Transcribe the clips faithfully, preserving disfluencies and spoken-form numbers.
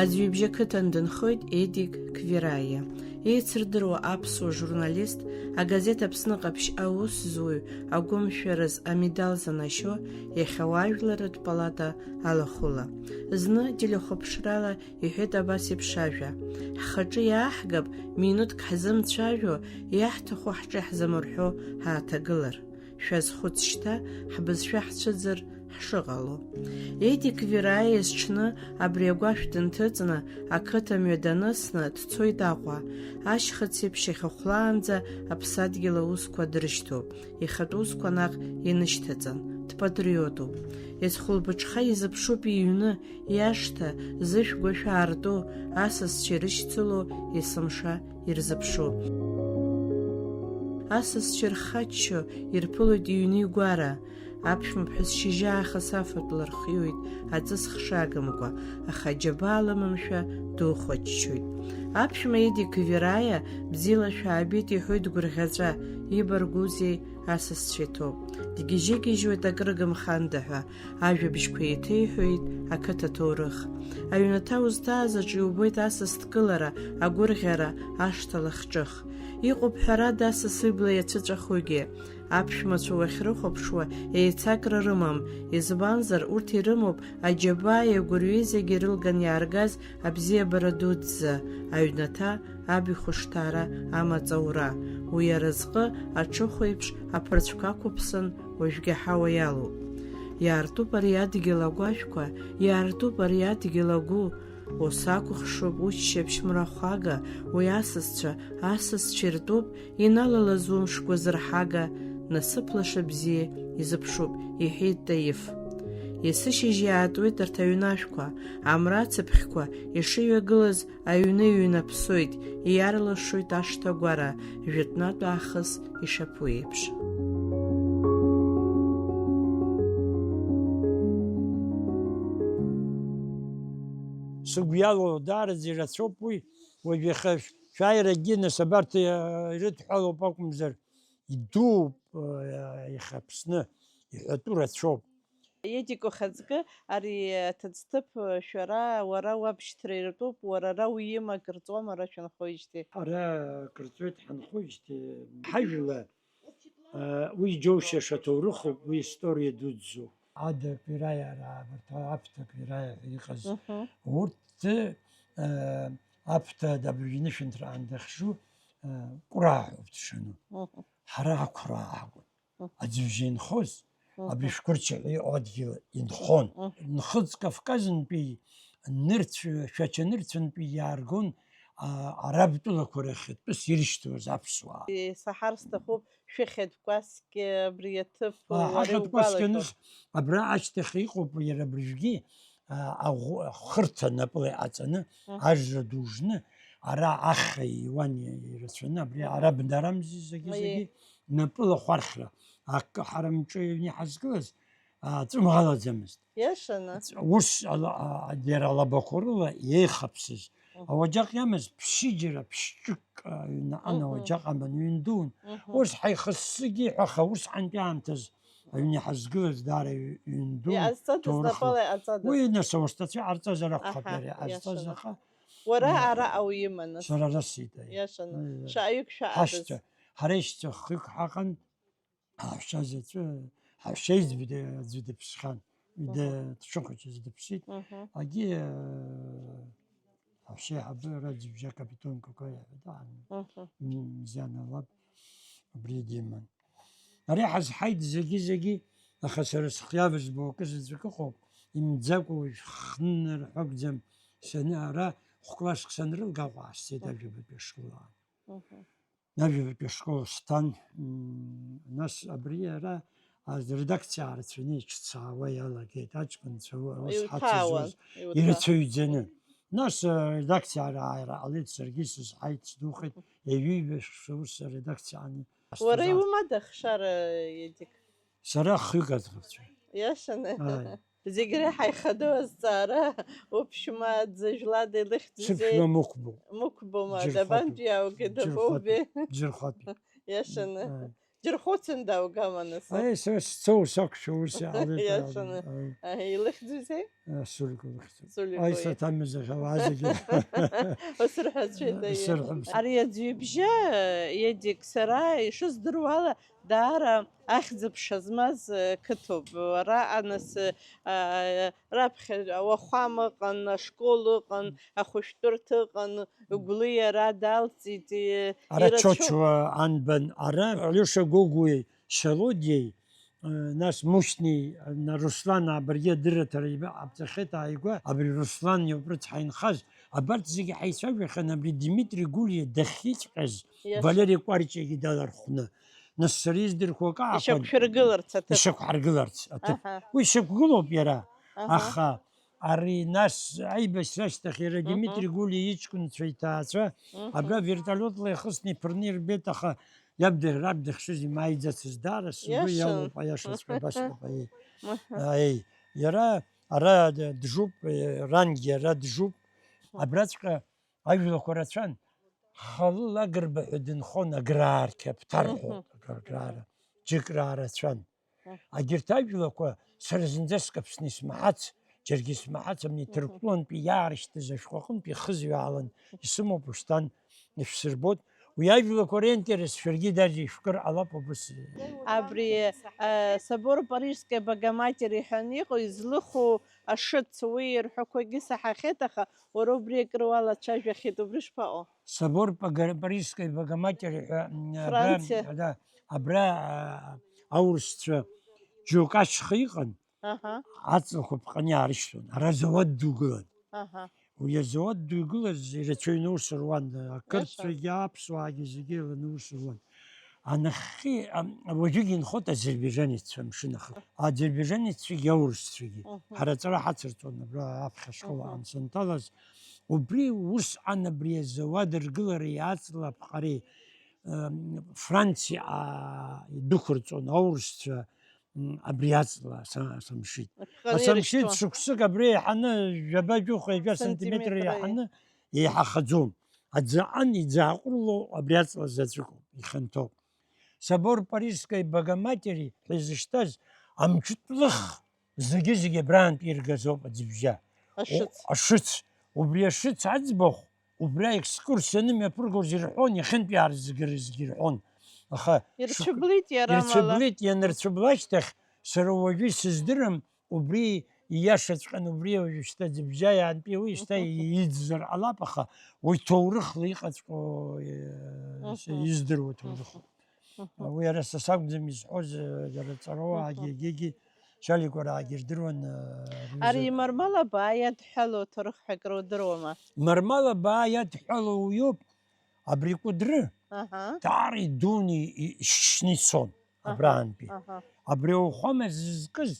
Аӡҩыбжьы ақыҭан дынхоит Едик Квираиа. Еицырдыруа аԥсуа журналист, агазеҭ Аԥсны Ҟаԥшь аус зуҩ, агәымшәараз амедал занашьо, иахьа уаажәларратә палата алахәыла. Зны телехәаԥшрала иҳәеит абас еиԥш ажәа: «Ҳхаҿы иааҳгап, минуҭк ҳзымцәажәо, иаҳҭаху ҳҿы иаҳзамырҳәо ҳааҭагылар. Шәазхәыц шьҭа, ҳбызшәа ҳцәыӡыр ҳшыҟало». Едик Вираиа зҽны абри агәашә дынҭыҵны, ақыҭа мҩа данысны дцоит Аҟәа. Ашьхыц еиԥш иахьахәлаанӡа аԥсадгьыл аусқәа дрышьҭоуп. Ихатә усқәа наҟ инышьҭаҵан, дпатриотуп. Иазхәылбыҽха изыԥшуп иҩны, иашҭа, зышәгәашәа аарту, асасцәа ирышьцыло есымша ирзыԥшу. Асасцәа ирхаччо ирԥылоит иҩны игәара. Аԥшәмаԥҳәыс шьыжьаахыс афатә лырхиоит, аҵыс хшагымкәа, аха аџьабаа лымамшәа духәаччоит. Аԥшәма Едик Вираиа бзиала шәаабеит иҳәоит гәырӷьаҵәа, ибаргәузеи, асасцәа иҭоуп. Дгьежьы-гьежьуеит акрыгымханда ҳәа, ажәабжьқәа еиҭеиҳәоит ақыҭа ҭоурых. Аҩнаҭа узҭааз аҿы иубоит асас дкылара, агәырӷьара, ашҭа лахҿых. Иҟоуп ҳәарада асас ибла иацәыҵәахугьы. Аԥшәмацәа уахьрыхәаԥшуа еицакра рымам, избанзар, урҭ ирымоуп аџьабааи агәырҩеи зегьы рылган иааргаз абзиабара дуӡӡа, аҩнаҭа, аб ихәышҭаара, амаҵ аура. Уи аразҟы аҽыхәа еиԥш аԥырцәқәа ақәыԥсан уажәгьы аҳауа иалоуп. Иаартуп ари адгьыл агәашәқәа, иаартуп ари адгьыл агәы. Ус акәыхшоуп уччаԥшь мрахәага, уи асасцәа, асасцәа иртәуп, иналалаз умшқәа зырҳага, насыԥ лаша бзиа изыԥшуп, иҳәеит Таиф. Есышьыжь иаатуеит арҭ аҩнашәқәа, амра ацыԥхьқәа ишыҩагылаз аҩны иҩнаԥсоит, иарлашоит ашҭа агәара, жәытәнатә аахыс ишаԥу еиԥш. Сыгәы иалоу даараӡа ирацәоуп уи, уажә иахьа шәааирагьы, нас, абарҭ, э, ирыдҳәалоуп акәымзар, идууп, э, иахьа Аԥсны, иҳәатәу рацәоуп. Едик, ухаҵкы, ари аҭыӡҭыԥ шәара, уара уабшьҭра иртәуп, уара ара уимак рҵуама, ара шәынхоижьҭеи? Ара акыр ҵуеит ҳанхоижьҭеи. Ҳажәла, а, уи џьоушьаша ҭоурыхуп, уи история дуӡӡоуп. Ада Квираиа, ара абарҭ Аԥҭа Квираиа ҳәа иҟаз, Мгм. урҭ, а, Аԥҭа абыржәы нышәынҭраан дахьжу, а, Кәраа ҳәа урҭ шану. Мгм. Ҳара Ақәраа ҳакәын. Мгм. Аӡҩыбжьа инхоз, Мгм. абри Шәқәырча ҳәа иҟоу адгьыл инхон. Мгм. Нхыҵ Кавказынтәи, нырцә, Шәача нырцәынтәи иааргон, а, араб тәылақәа рахь тәыс ирышьҭуаз аԥсуаа. Исаҳар сҭахуп шәыхьатә кәасқьа абри аҭыԥ, А, уара ҳахьатә кәасқьа иугәалашәо. Аныс, абра ашьҭахь иҟоуп иара абыржәгьы, а, аӷу-, ахырҭа напыла иҟаҵаны, Мгм. ажра ду жны, ара ахра иуан ирацәаны, абри араб дарамзи зегьы, Аиеи. зегьы, напыла хәархьра. Акы ҳара мҿы ҩны иҳазгылаз, а, ҵәымӷ алаӡамызт. Иашаны. Ус ала-, а, иара алабақәа рыла иеихаԥсыз. Мгм. Ауаџьаҟ иамаз ԥшьыџьара, ԥшьҿык, а, ҩнаҟан Мгм. ауаџьаҟ аман, ҩн дуун. Мгм. Ус ҳаихыссыгьы ҳәа, аха усҟантәи аамҭаз аҩны иҳазгылаз даара ҩ-, ҩн дуун, Иҟазҵада, ҭоурыхла. знапала иҟаҵада? Уи, нас, ауасҭацәа иҟарҵазар акәхап, Аҳа, иара иҟазҵаз, иашаны. аха, Уара а, ара ауиман, нас. Сара ара сиҭ, аиеи. Иашаны. Аиеи. Шаҟаҩык шәаҟадаз? Ҳашьцәа, ҳара ишьцәа хҩык ҳаҟан, ҳаҳәшьа заҵәы, ҳаҳәшьа иӡбеит, аӡәы дыԥсхьан. Уи Мгм. дшыхәыҷыз дыԥсит. Мгм. Агьи, э, ҳаҳәшьа еиҳабы ара ӡыбжьа капитон какой иҳәеит, ан-, Мгм. м-, мзиан алаб, убри диман. Ари ҳазҳаит зегьы-зегьы, аха сара схы иавызбо акы заҵәык ыҟоуп, имӡакәа уажә хыннарҳәа акәӡам, саны ара хә-класск санрылга Аҟәа сцеит ажәабатәи ашкол аан. Мгм. Ажәабатәи ашкол сҭан, м, нас абри ара, а, редакциа аарцәаны иҿцаауа иалагеит, аҷкәынцәа, у-, ус Иуҭаауан, ҳацызуаз, иуҭа- ирацәаҩӡаны. Нас, а, редакциа ара ааира ҟалеит, саргьы сызҳаит, сдухеит, ҩажәи жәаҩа шықәса ус аредакциа ааны Уара ҳасҭазааз. Иумада ахшара, Едик? Сара хҩык аӡӷабцәа. Иашаны? Ааи. Зегь реиҳа ихадоу азҵаара, уԥшәма дзажәлада илыхьӡузеи? Сыԥшәма мықәбоуп. Мықәбома, Џьырхәатәуп. Дабантәи иааугеи, Џьырхәатәуп. Дабоубеи? Џьырхәатәуп. Иашаны. Ааи. Џьырхәыцын даугама нас? Аи, сара сцоу, сақәшәо ус иҟалеит. Иашаны. Аи. Аҳ, илыхьӡузеи? Асулик лыхьӡуп. Сулик, аи, уи. Саҭамыз ахьала зегьы. Усырҳәацәеит, аи. Сырҳәам. Ари аӡҩыбжьа, Едик, сара ишыздыруала, даара ахьӡ-аԥша змаз, э, қыҭоуп. Араҟа нас, э, а, раԥхьа ауахәама ыҟан, ашкол ыҟан, ахәышәтәырҭа ыҟан, Гәлиа ара далҵит, э, Ара ирацәоу- Чочуа анбан, ара Алиоша Гогәуеи Шьалодиеи, э, нас Мушьни, на Руслан абыргьы адырраҭара ибаҟабҵахьеит ааигәа, абри Руслан иоуп рыцҳа инхаз, абарҭ зегьы ҳаицәажәахьан, абри Димитри Гәлиа дахьиҵәҟьаз Иашоуп. Валери Кәарҷиагьы далархәны. Нас сара издырхуа акы акәын. Ишьақәшәыргыларц аҭыԥ. Ишьақәҳаргыларц аҭыԥ. Аҳа. Уи шьақәгылоуп иара. Аҳа. Аха ари нас аибашьра ашьҭахь иара Мгм. Димитри Гәлиа иҷкәынцәа, иҭаацәа, Мгм. абра вертолиотла ихысны иԥырны ирбеит, аха иаб дых-, раб дыхшызи имааиӡацыз, даара сгәы Иашан. Иалоуп, аиашаҵәҟьа абасоуп, аиеи. Мгм. Аиеи, иара ара д-, дыжуп, э, рангьы ара дыжуп, Мгм. абраҵәҟьа ажәлақәа рацәан, Халыл Агрба ҳәа дынхон, Аграарқьа, Ԥҭарҳәа, Мгм. Аграа-, Аграа-, џьыкраа рацәан. Мгм. Агьырҭ ажәлақәа сара зынӡаск Аԥсны исмаҳац, џьаргьы исмаҳац, абни Мгм. Ҭырқәтәылантәи иаарышьҭыз ашәҟәы аҟынтә ихызҩаалан исымоуп, ушьҭан ишәсырбот. Уи ажәлақәа реинтерес шәаргьы даже ишәкыр ҟалап убыс. Абри, э, собор Парижской Богоматери ҳәа иҟоу излыху ашыц, уи ирҳәақәагьы саҳахьеит, аха уара убри акыр уалацәажәахьеит, убри шԥаҟоу? Собор Пага-, Парижской Богоматери ҳәа, м, абра, Франциа. Да, абра, а, аурысцәа џьоук ашьха иҟан, Аҳа. Аҵлақәа ԥҟаны иаарышьҭуан. Ара зауад ду гылан. Аҳа. Уи азауад ду игылаз ирацәаҩны аус руан, ақырҭцәагьы, Иашан. Аԥсуаагьы зегьы еиланы аус руан. Анахьхьи, ам, уажәыгь инхоит азербежанеццәа амшын ахы. Аҳа. Азербежанеццәагьы аурысцәагьы. Мгм. Ҳара аҵара ҳацырҵон абра аԥхьа ашкол Мгм. аан санҭалаз. Убри усҟан абри азауад ргылареи аҵла аԥҟареи, ам, Франциа, аа, идәықәырҵон аурысцәа, м, абри аҵла са-, самшит. Аԥҟаны Асамшит ирышьҭуа. Шықәсык абри еиҳаны жәаба-жәохә, ҩажәа сантиметр Сантиметр, еиҳаны еиҳахаӡом. Аӡаҟан иӡааҟәырло абри аҵла заҵәыкоуп, ихьанҭоуп. Собор Парижской Богоматери ҳәа изышьҭаз амҿтәлых зегьы-зегьы абраантәи иргазоуп аӡыбжьа. Ашыц. О, ашыц. Убри ашыц аӡбахә убра екскурсиа анымҩаԥыргоз ирҳәон, иахьынтәи аарзыгарызгьы ирҳәон. Аха Ирцәыблит иара, амала. Ирцәыблит, ианырцәыбла ашьҭахь, сара уажәы исыздырам, убри ииашаҵәҟьаны, убри уажәшьҭа ӡыбжьа иаантәи уи шьҭа Мгм. Иӡзар ҟалап, аха уи ҭоурыхла иҟаҵәҟьоу, э, Мгм. Издыруа ҭоурыхла. Мгм. Уи ара са сакәӡам изҳәоз, э, дара ҵарауаагьы, Мгм. Егьигьы Шьаликәараагьы ирдыруан, э, Ари рҩыза. Мармал абаа иадҳәалоу аҭоурых ҳәа акрудыруама? Мармал абаа иадҳәалоу уиоуп, абри Кәыдры Аҳа. Даара идуны и-, ишьны ицон, Аҳа, абраантәи. Аҳа. Абри ауахәама зызкыз,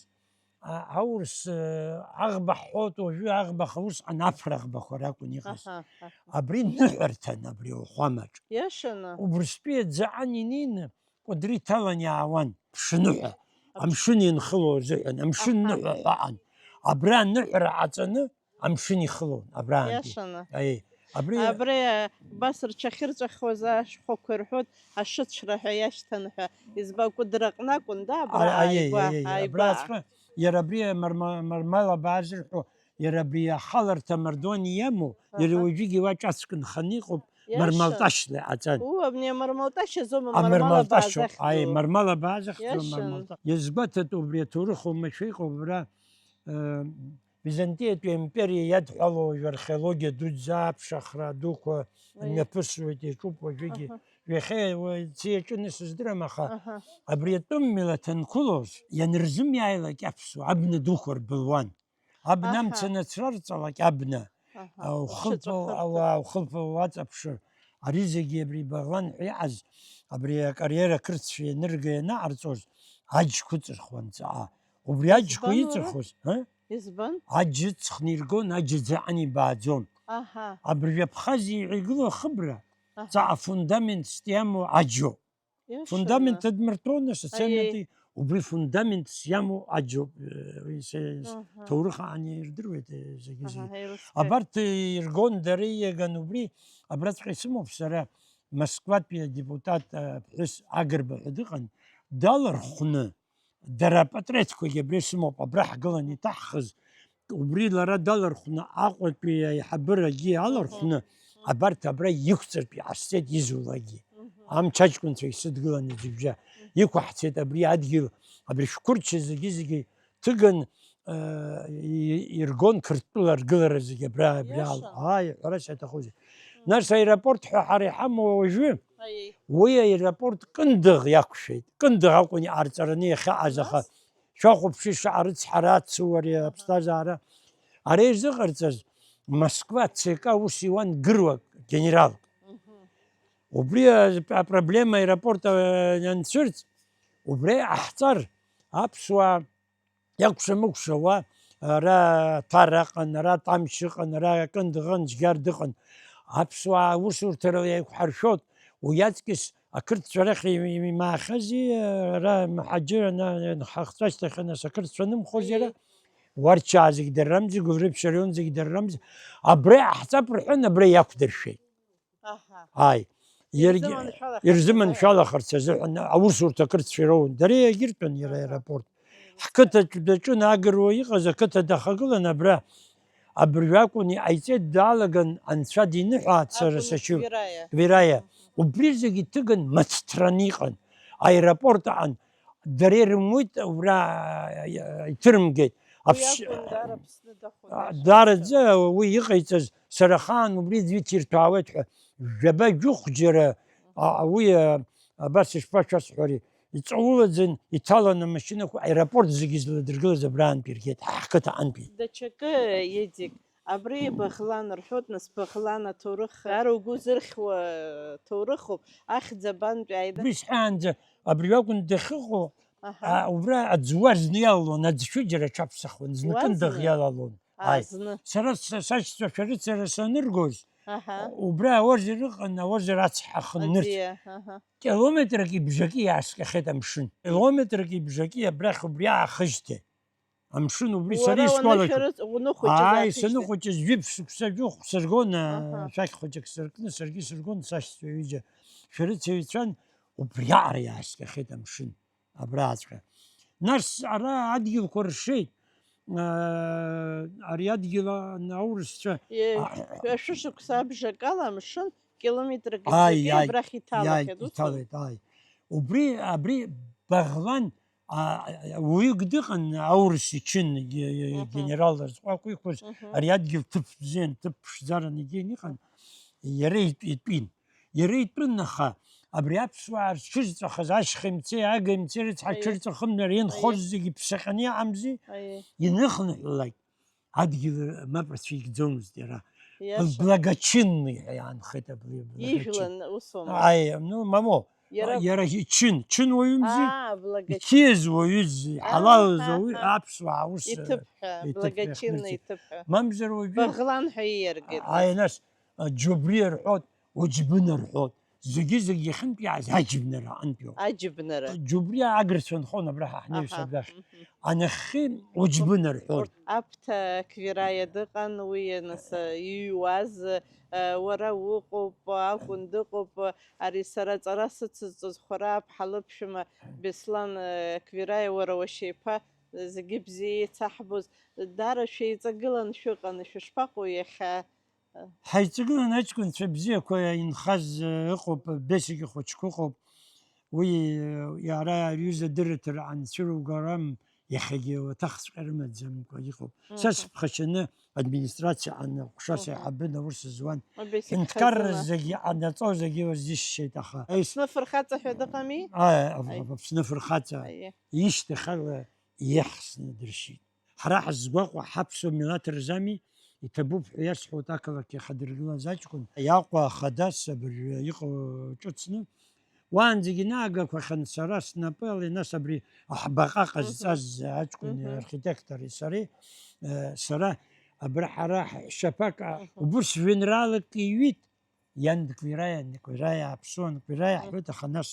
а-, аурыс, э, аӷба ҳҳәоит уажәы, аӷба, аха усҟан аԥра аӷбақәа ракәын иҟаз. Аҳа, аҳа. Абри ныҳәарҭан абри ауахәамаҿ. Иашаны? Убрыстәи аӡаҟан инеины, Кәыдры иҭалан иаауан, ԥшныҳәа, Аԥш- амшын ианхыло азыҳәан, амшын Аҳа. Ныҳәа ҳәа аҟан. Абра аныҳәара ҟаҵаны амшын ихылон, абраантәи. Иашаны. Аиеи. Абри Абри, а, абас рҽахьырҵәахуаз ашәҟәқәа ирҳәоит, ашыцәра ҳәа иашьҭан ҳәа. Избан, Кәыдры аҟны акәын, да, абра А-, аиеи, ааигәа, аиеи, ааигәа. Абраҵәҟьа, иара абри Марма-, Мармал абаа зырҳәо, иара абри ахаларҭа Мардуан иамоу, иара Аҳа. Уажәыгьы уа ҿацәк нханы иҟоуп, Иашан. Мармалташьла иҟаҵан. У, абни амармалташь азоума, А, Мармал абаа мармалташь ауп, захьӡу. Аи, Мармал абаа захьӡу, Иашан. Мармалта-, иазгәаҭатәу убри аҭоурых оумашәа иҟоуп, абра, э, Византиатәи аимпериа иадҳәалоу уажәы археологиа дуӡӡа аԥшахра дуқәа Аи. Мҩаԥысуеит, иаҿуп уажәыгьы. Аҳа. Ҩахьа уаҩ ицеиаҿын сыздырам, аха Аҳа. Абри атәым милаҭ анқәылоз, ианырзымиааилак аԥсуа абна дуқәа рбылуан. Абна Аҳа. Амца нацрарҵалак абна, Аҳа. Ухылԥа, Ишыҵәахырҭа. Ауаа ухылԥа уаҵаԥшыр, ари зегьы абри Баӷлан ҳәа иҟаз, абри акариера ақырҭцәа ианырга ианаҟарҵоз, аџьқәа ыҵырхуан ҵаҟа. Убри аџьқәа Избан уара? Иҵырхуаз, ы? Избан? Аџь ыҵхны иргон, аџь аӡаҟан ибааӡон. Аҳа. Абыржәы Абхазиа ҳәа игылоу ахыбра, Аҳа. Ҵаҟа фундаментс иамоу аџьоуп. Иашаны. Фундамент адмыртәоны, Аиеи. Асоциальнатәи убри фундаментс иамоу аџьоуп, э, уи се-, Аҳа. Ҭоурых аан ирдыруеит, э, зегьы-зегьы. Аҳа, ирыцқьоит. Абарҭ, э, иргон, дара ииаган убри, абраҵәҟьа исымоуп сара, Москватәи адепутат, а, ԥҳәыс Агрба ҳәа дыҟан, далархәны, дара апатреҭқәагьы абра исымоуп, абра ҳгылан иҭаҳхыз, убри лара далархәны, Аҟәатәи аиҳабырагьы алархәны, абарҭ абра иқәҵартә иҟасҵеит изулакгьы. Амч аҷкәынцәа исыдгыланы ӡыбжьа иқәаҳцеит абри адгьыл, абри шәқәырча зегьы-зегьы ҭыган, э, и-, иргон Қырҭтәыла аргылара зегьы абра, абри ала. Иаша. Ааи, ҳәарас иаҭахузеи. Нас аеропорт ҳәа ҳара иҳамоу уажәы, уи аеропорт Кындыӷ иақәшәеит. Кындыӷ акәын иҟарҵараны иахьаҟаз, аха шәахәаԥши, шаҟа рыцҳара ацу ари аԥсҭазаара. Ари изыҟарҵаз Москва ЦК ус иуан гыруак, генералк. Убри а-, апроблема аеропорт, а, анцәырҵ, убри аҳҵар аԥсуаа иакәша-мыкәша уа, ара Ҭара ыҟан, ара Тамч ыҟан, ара Кындыӷ ыҟан, Џьгьар дыҟан. Аԥсуаа аусурҭарала еиқәҳаршәот, уи аҵкьыс ақырҭцәа рахь им-, им-, имаахьази, ара мҳаџьыр ана-, анхахҵәашьҭахьан, нас ақырҭцәа нымхози ара? Уарчаа зегь дара рымзи, Гәылрыԥшь араион зегь дара рымзи. Абра иҟаҳҵап рҳәан, абра иақәдыршәеит. Аҳа. Ааи. Иаргьы ирзыманшәалахарц ирзыманшәалахарц азыҳәан аусурҭа акырҭцәа ироуан. Дара иагьыртәын иара аеропорт. Ҳқыҭаҿ даҿын агыруа иҟаз ақыҭа дахагылан абра. Абыржә акәын иҟаиҵеит, даалаган анцәа диныҳәааит сара сашьу. Акәын Квираиа. Квираиа. Убри зегь иҭыган мацҭраны иҟан. Аеропорт аҟан. Дара ирымуит, убра, а, иҭырымгеит. Уи Аԥс-, акәын, даара Аԥсны дахәын, а, иаша даараӡа уи иҟаиҵаз, сара ахаан убри аӡәы иҭирҭәаауеит ҳәа, жәаба-жәохә џьара, а, уи, а, абас ишԥашәасҳәари, иҵаулаӡан, иҭалан амашьынақәа, аеропорт зегьы зладыргылаз абраантәи иргеит, ҳа ҳқыҭа аҟынтәи. Даҽакы, Едик, абри Баӷлан рҳәоит, нас Баӷлан аҭоурых, ара угәы зырхьуа ҭоурыхуп, ахьӡ абантәи ааида. Убри сҳәаанӡа, абри акәын дахьыҟоу, Аҳа. А, убра аӡуа зны иалалон, аӡшәы џьара аҽаԥсахуан, зны Уа Кындыӷ зны? Иалалон. А, Ааи. Зны. Сара са-, сашьцәа шәарыцара саныргоз, Аҳа. Убра аозер ыҟан, аозер ацҳа ахын нырцә. Аӡиа, аҳа. Километрак ибжаки иааскьахьеит амшын. Километрак ибжаки абрахь убри аахыжьҭеи. Амшын убри сара Уара исгәалашәом. Уанышәарыц-, уныхәыҷыз Ааи, аахыжьҭеи? Саныхәыҷыз жәиԥшықәса жәохә сыргон, а, Аҳа. Шәақь хәыҷык сыркны, саргьы сыргон, сашьцәа ҩыџьа шәарыцаҩцәан, убриаҟара иааскьахьеит амшын. Абраҵәҟьа. Нас ара адгьылқәа ршеит. Аа, ари адгьыл, а, аурысцәа, Е, а, ҩажәа шықәса абжакала амшын километрак Ааи, ибжаки ааи, абрахь иҭалахьеит, иааит, усоума? Иҭалеит, ааи. Убри, абри Баӷлан, а, уаҩык дыҟан, аурыс ичын, ге-, ге-, Мгм. Генерал разҟәаҟәа иқәыз, Мгм. Ари адгьыл ҭыԥ бзиан, ҭыԥ ԥшӡаран игеин иҟан, иара ит-, итәин. Иара итәын, аха абри аԥсуаа рҽырҵәахыз ашьха имцеи ага имцеи рыцҳа Аиеи. Ҽырҵәахымнар инхоз Аиеи. Зегьы ԥсаҟьаны иҟамзи? Аиеи. Иныхныҳәалак адгьыл мап рцәигӡомызт иара. Иаша. Благочинный ҳәа иаанхеит абри благочин-, Ижәлан усоума? Аиеи, ну, мамоу, Иара иара ичын, чын уаҩымзи? Аа, благочинный. Иқьиаз уаҩыз, Аа, иҳалалыз ҳа, уаҩы ҳа. Аԥсуаа ус, Иҭыԥ ҳәа, иҭыԥ благочинный иахьнырҵо. Иҭыԥ ҳәа. Мамзар уажәы Баӷлан ҳәа ииаргеит Аиеи, нас. Нас, а, Џьубриа рҳәоит, Уџьбына рҳәоит. Зегьы-зегь иахьынтә иааз аџьбнара аҟынтәиоуп. Аџьбнара. Џьубриа агырцәа нхон абра ҳа ҳнеишьа Аҳа, абрахь. Мгм. Анахьхьи Уџьбына рҳәоит. Урҭ Аԥҭа Квираиа дыҟан, уи, нас, иҩуаз, уара уҟоуп, акәын дыҟоуп, ари сара аҵара сыцызҵоз Хәараа ԥҳа лыԥшәма Беслан, Квираиа, уара уашьа иԥа, зегьы бзиа еицаҳбоз, даара шәеиҵагылан шәыҟан, шәышԥаҟоу иахьа? Ҳаиҵагылан аҷкәынцәа бзиақәа инхаз, э, ыҟоуп, Бесик ихәыҷқәа ыҟоуп. Уи, э, иара аҩыза дырраҭара анцәыругарам, иахьагьы уаҭахҵәҟьа рымаӡамкәа иҟоуп. Са Мгм. Сыԥхашьаны администрациа аҟны аҟәша Мгм. Саиҳабын аус зуан. Бесик Ҳәынҭқарра хазына. Зегьы анаҵо зегьы уазишьшьеит, аха. Аԥсны афырхаҵа ҳәа дыҟами? Аи, Аи. Аԥсны афырхаҵа. Аиеи. Ишьҭахьала иахсны дыршьит. Ҳара ҳазгәаҟуа ҳаԥсуа милаҭ рзами, иҭабуп ҳәа иасҳәоит ақалақь иахадыргылаз аҷкәын. Аҟәа ахадас абыржәы иҟоу ҿыцны, уаанӡагьы инаагақәахьан сара снапы ала, нас абри аҳбаҟа Мгм. ҟазҵаз аҷкәын Мгм. архитектори сареи, э, сара абра ҳара ҳшьаԥак, а, Мгм. Убырҭ жәеинраалак иҩит. Иан Квираиа, Квираиа аԥсуан, Квираиа Мгм. ҳҳәоит, аха нас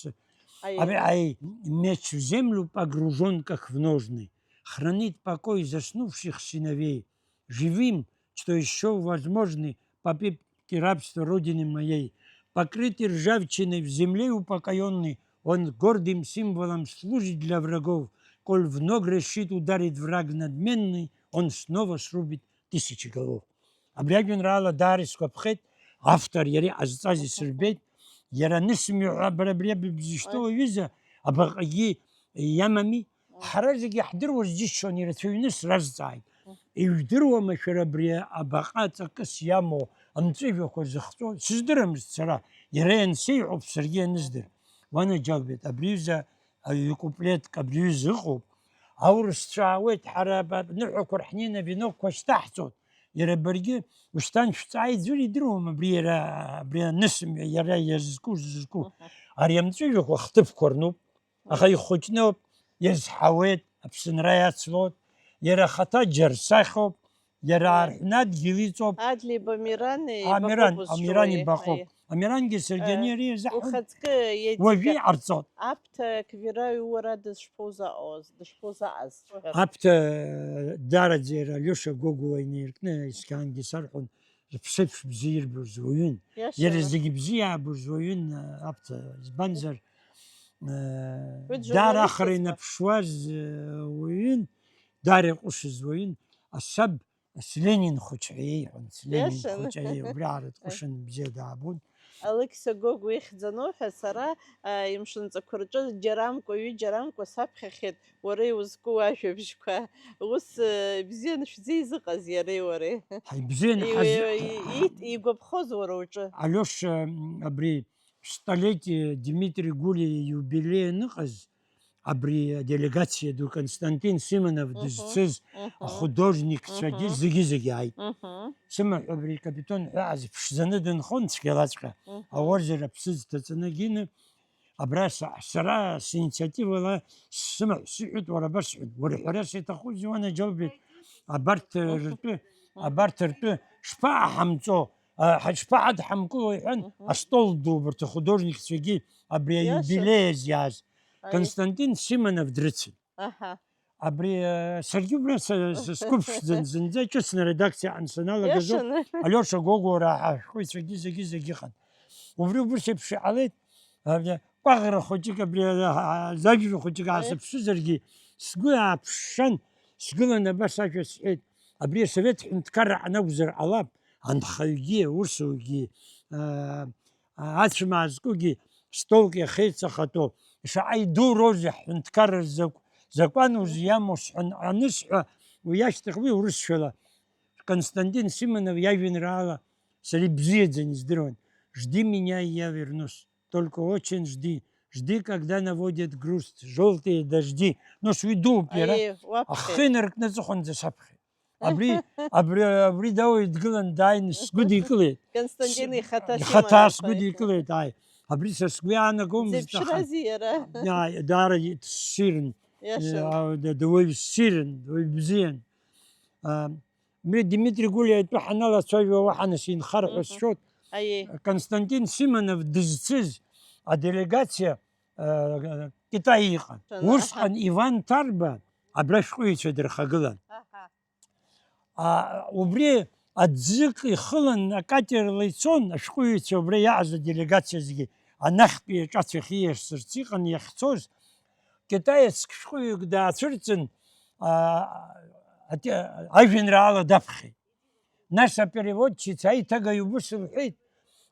Аиеи. Абри аи, меч в землю погружен, как в ножны, хранит покой заснувших сыновей, живым, что ещё возможны попытки рабства Родины моей, Покрытый ржавчиной, в земле упокоённый, он гордым символом служит для врагов. Коль в ног решит ударить враг надменный, он снова срубит тысячи голов. Абри ажәеинраала даара исгәаԥхеит, автор иара иҟазҵаз исырбеит, иара анысымҩа ҳәа бара абри абыбзышьҭоу аҩыза абаҟагьы иамами? Ҳара зегьы иаҳдыруаз џьысшьон, ирацәаҩны сразҵааит. Ижәдыруама шәара абри абаҟа ҵакыс иамоу амҵәыжәҩақәа зыхҵәо? Сыздырамызт сара, иара иансеиҳәоуп саргьы ианыздыр. Уанаџьалбеит, абри ҩыза аҩ-, куплетк абри ҩыза ыҟоуп. Аурысцәа аауеит, ҳара аб-, аб-, аныҳәақәа рҳнина, венокқәа шьҭаҳҵоит. Иара баргьы ушьҭан шәҵааит, ӡәыр идыруам абри иара, абри анысымҩа, иара иазку, зызку. Ари амҵәыжәҩақәа хҭыԥқәа рнуп. Аха ихәыҷноуп, иазҳауеит, Аԥсынра иацлоит, иара ахаҭа џьарсахьоуп, иара арҳәны адгьыл иҵоуп. Адлеиба Амиран Амиран, еибахоуп Амиран узҿуеи? Ибахоуп. Аиеи. Амирангьы саргьы Э, ани ари иазаҳҳәон. Ухаҵкы еиҵга. Уажәы иҟарҵоит. Аԥҭа Квираҩ уара дышԥоузаҟаз, дышԥоузаҟаз? Аԥҭа, э, дараӡа иара Алиоша Гогәуа инаиркны исқьаангьы сарҳәон, рыԥсеиԥш бзиа ирбоз уаҩын. Иашаны. Иара зегьы бзиа иаабоз уаҩын, э, Аԥҭа. Избанзар, э, Уи даара ахара джурналист инаԥшуаз, э, уаҩын, даара иҟәышыз уаҩын, асаб, с-, Ленин хәыҷ ҳәа иеиҳәон, с-, Ленин Иашан. Хәыҷ, аиеи, убри аара дҟәышын, бзиа даабон. Алықьса Гогәуа ихьӡ ануҳәа, сара, а, имшынҵақәа рҿы џьарамкәа, ҩыџьарамкәа саԥхьахьеит уара иузку ажәабжьқәа. Ус, э, бзианы шәзеизыҟаз иареи уареи? Ҳаи, бзианы И-, ҳаз-, и-, и-, игәаԥхоз уара уҿы? Алиоша, м, абри столетие Дмитрий Гулиа иубилеи аныҟаз, абри аделегациа ду Константин Симонов Мгм. дызцыз Мгм. ахудожникцәагьы Мгм. зегьы-зегьы ааит. Мгм. Сымаҳә абри Капитон ҳәа азыԥшӡаны дынхон цәгьалаҵәҟьа. Мгм. Ауарзар аԥсыӡ ҭаҵаны гины, абра са-, сара синициативала сымаҳә сыҳәеит, уара абас сҳәеит, уара ҳәарас иаҭахузеи, уанаџьалбеит, абарҭ ртәы, Мгм. абарҭ ртәы шԥаҳамҵо? А, ҳа-, ишԥаҳадҳамкыло, иҳәан, Мгм. астол ду убарҭ ахудожникцәагьы абри Иашан. Аиубилеи азиааз Аи. Константин Симонов дрыцын. Аҳа. Абри, э, саргьы убра са-, са-, сқәыԥшӡан, зынӡа ҿыцны аредакциа аҟны саналагаз ауп. Иашан. Алиоша Гогәуа ҳашәҟәыҩҩцәагьы зегьы, зегьы ыҟан. Убри убыс еиԥш иҟалеит, абри, Кәаӷра хәыҷык абри, а, а, зажәра хәыҷык Аиеи. Аасыԥшызаргьы, сгәы ааԥшшан, сгылан абас ажәа сҳәеит. Абри асовет ҳәынҭқарра аҟны акәзар ҟалап, анхаҩгьы, аусугьы, а, а, ацәмаазкугьы столк иахеиҵахатәу, шаҟа идуроузеи ҳҳәынҭқарра закә-, закәанузеи иамоу сҳәан анысҳәа, уи ашьҭахь уи урысшәала Константин Симонов иажәеинраала сара ибзиаӡаны издыруан. Жди меня, и я вернусь. Только очень жди. Жди, когда наводят грусть жёлтые дожди. Нас уи дууп иара. Аиеи, уаԥхьеит. Ахы инаркны аҵыхәанӡа саԥхьеит. Абри, абри, абри дауаҩ дгылан дааины сгәыдикылеит. Константин ихаҭа Ихаҭа симариақәа. Сгәыдикылеит, ааи. Абри са сгәы иаанагомызт, аха. Дзеиԥшразеи иара? Иа-, даара ссирын. Иашан. Иа-, д-, дуаҩ ссирын, дуаҩ бзиан. А, Ми Дмитри Гулиа итәы ҳаналацәажәо уаҳа нас инхар ҳәа Мгм. сшәоит. Аиеи. Константин Симонов дызцыз аделегациа, э, Китай иҟан. Шәан-, Усҟан аҳа. Иван Ҭарба абра ашәҟәыҩҩцәа дырхагылан. Аҳа. А, убри аӡык ихылан акатерла ицон, ашәҟәыҩҩцәа убра иааз аделегациа зегьы анахьтәи аҿацә иахьиасырц иҟан иахьцоз, китаец шәҟәыҩҩык даацәырҵын, а, ати-, ажәеинраала даԥхьеит. Нас апереводчица аиҭагаҩ убыс лҳәеит,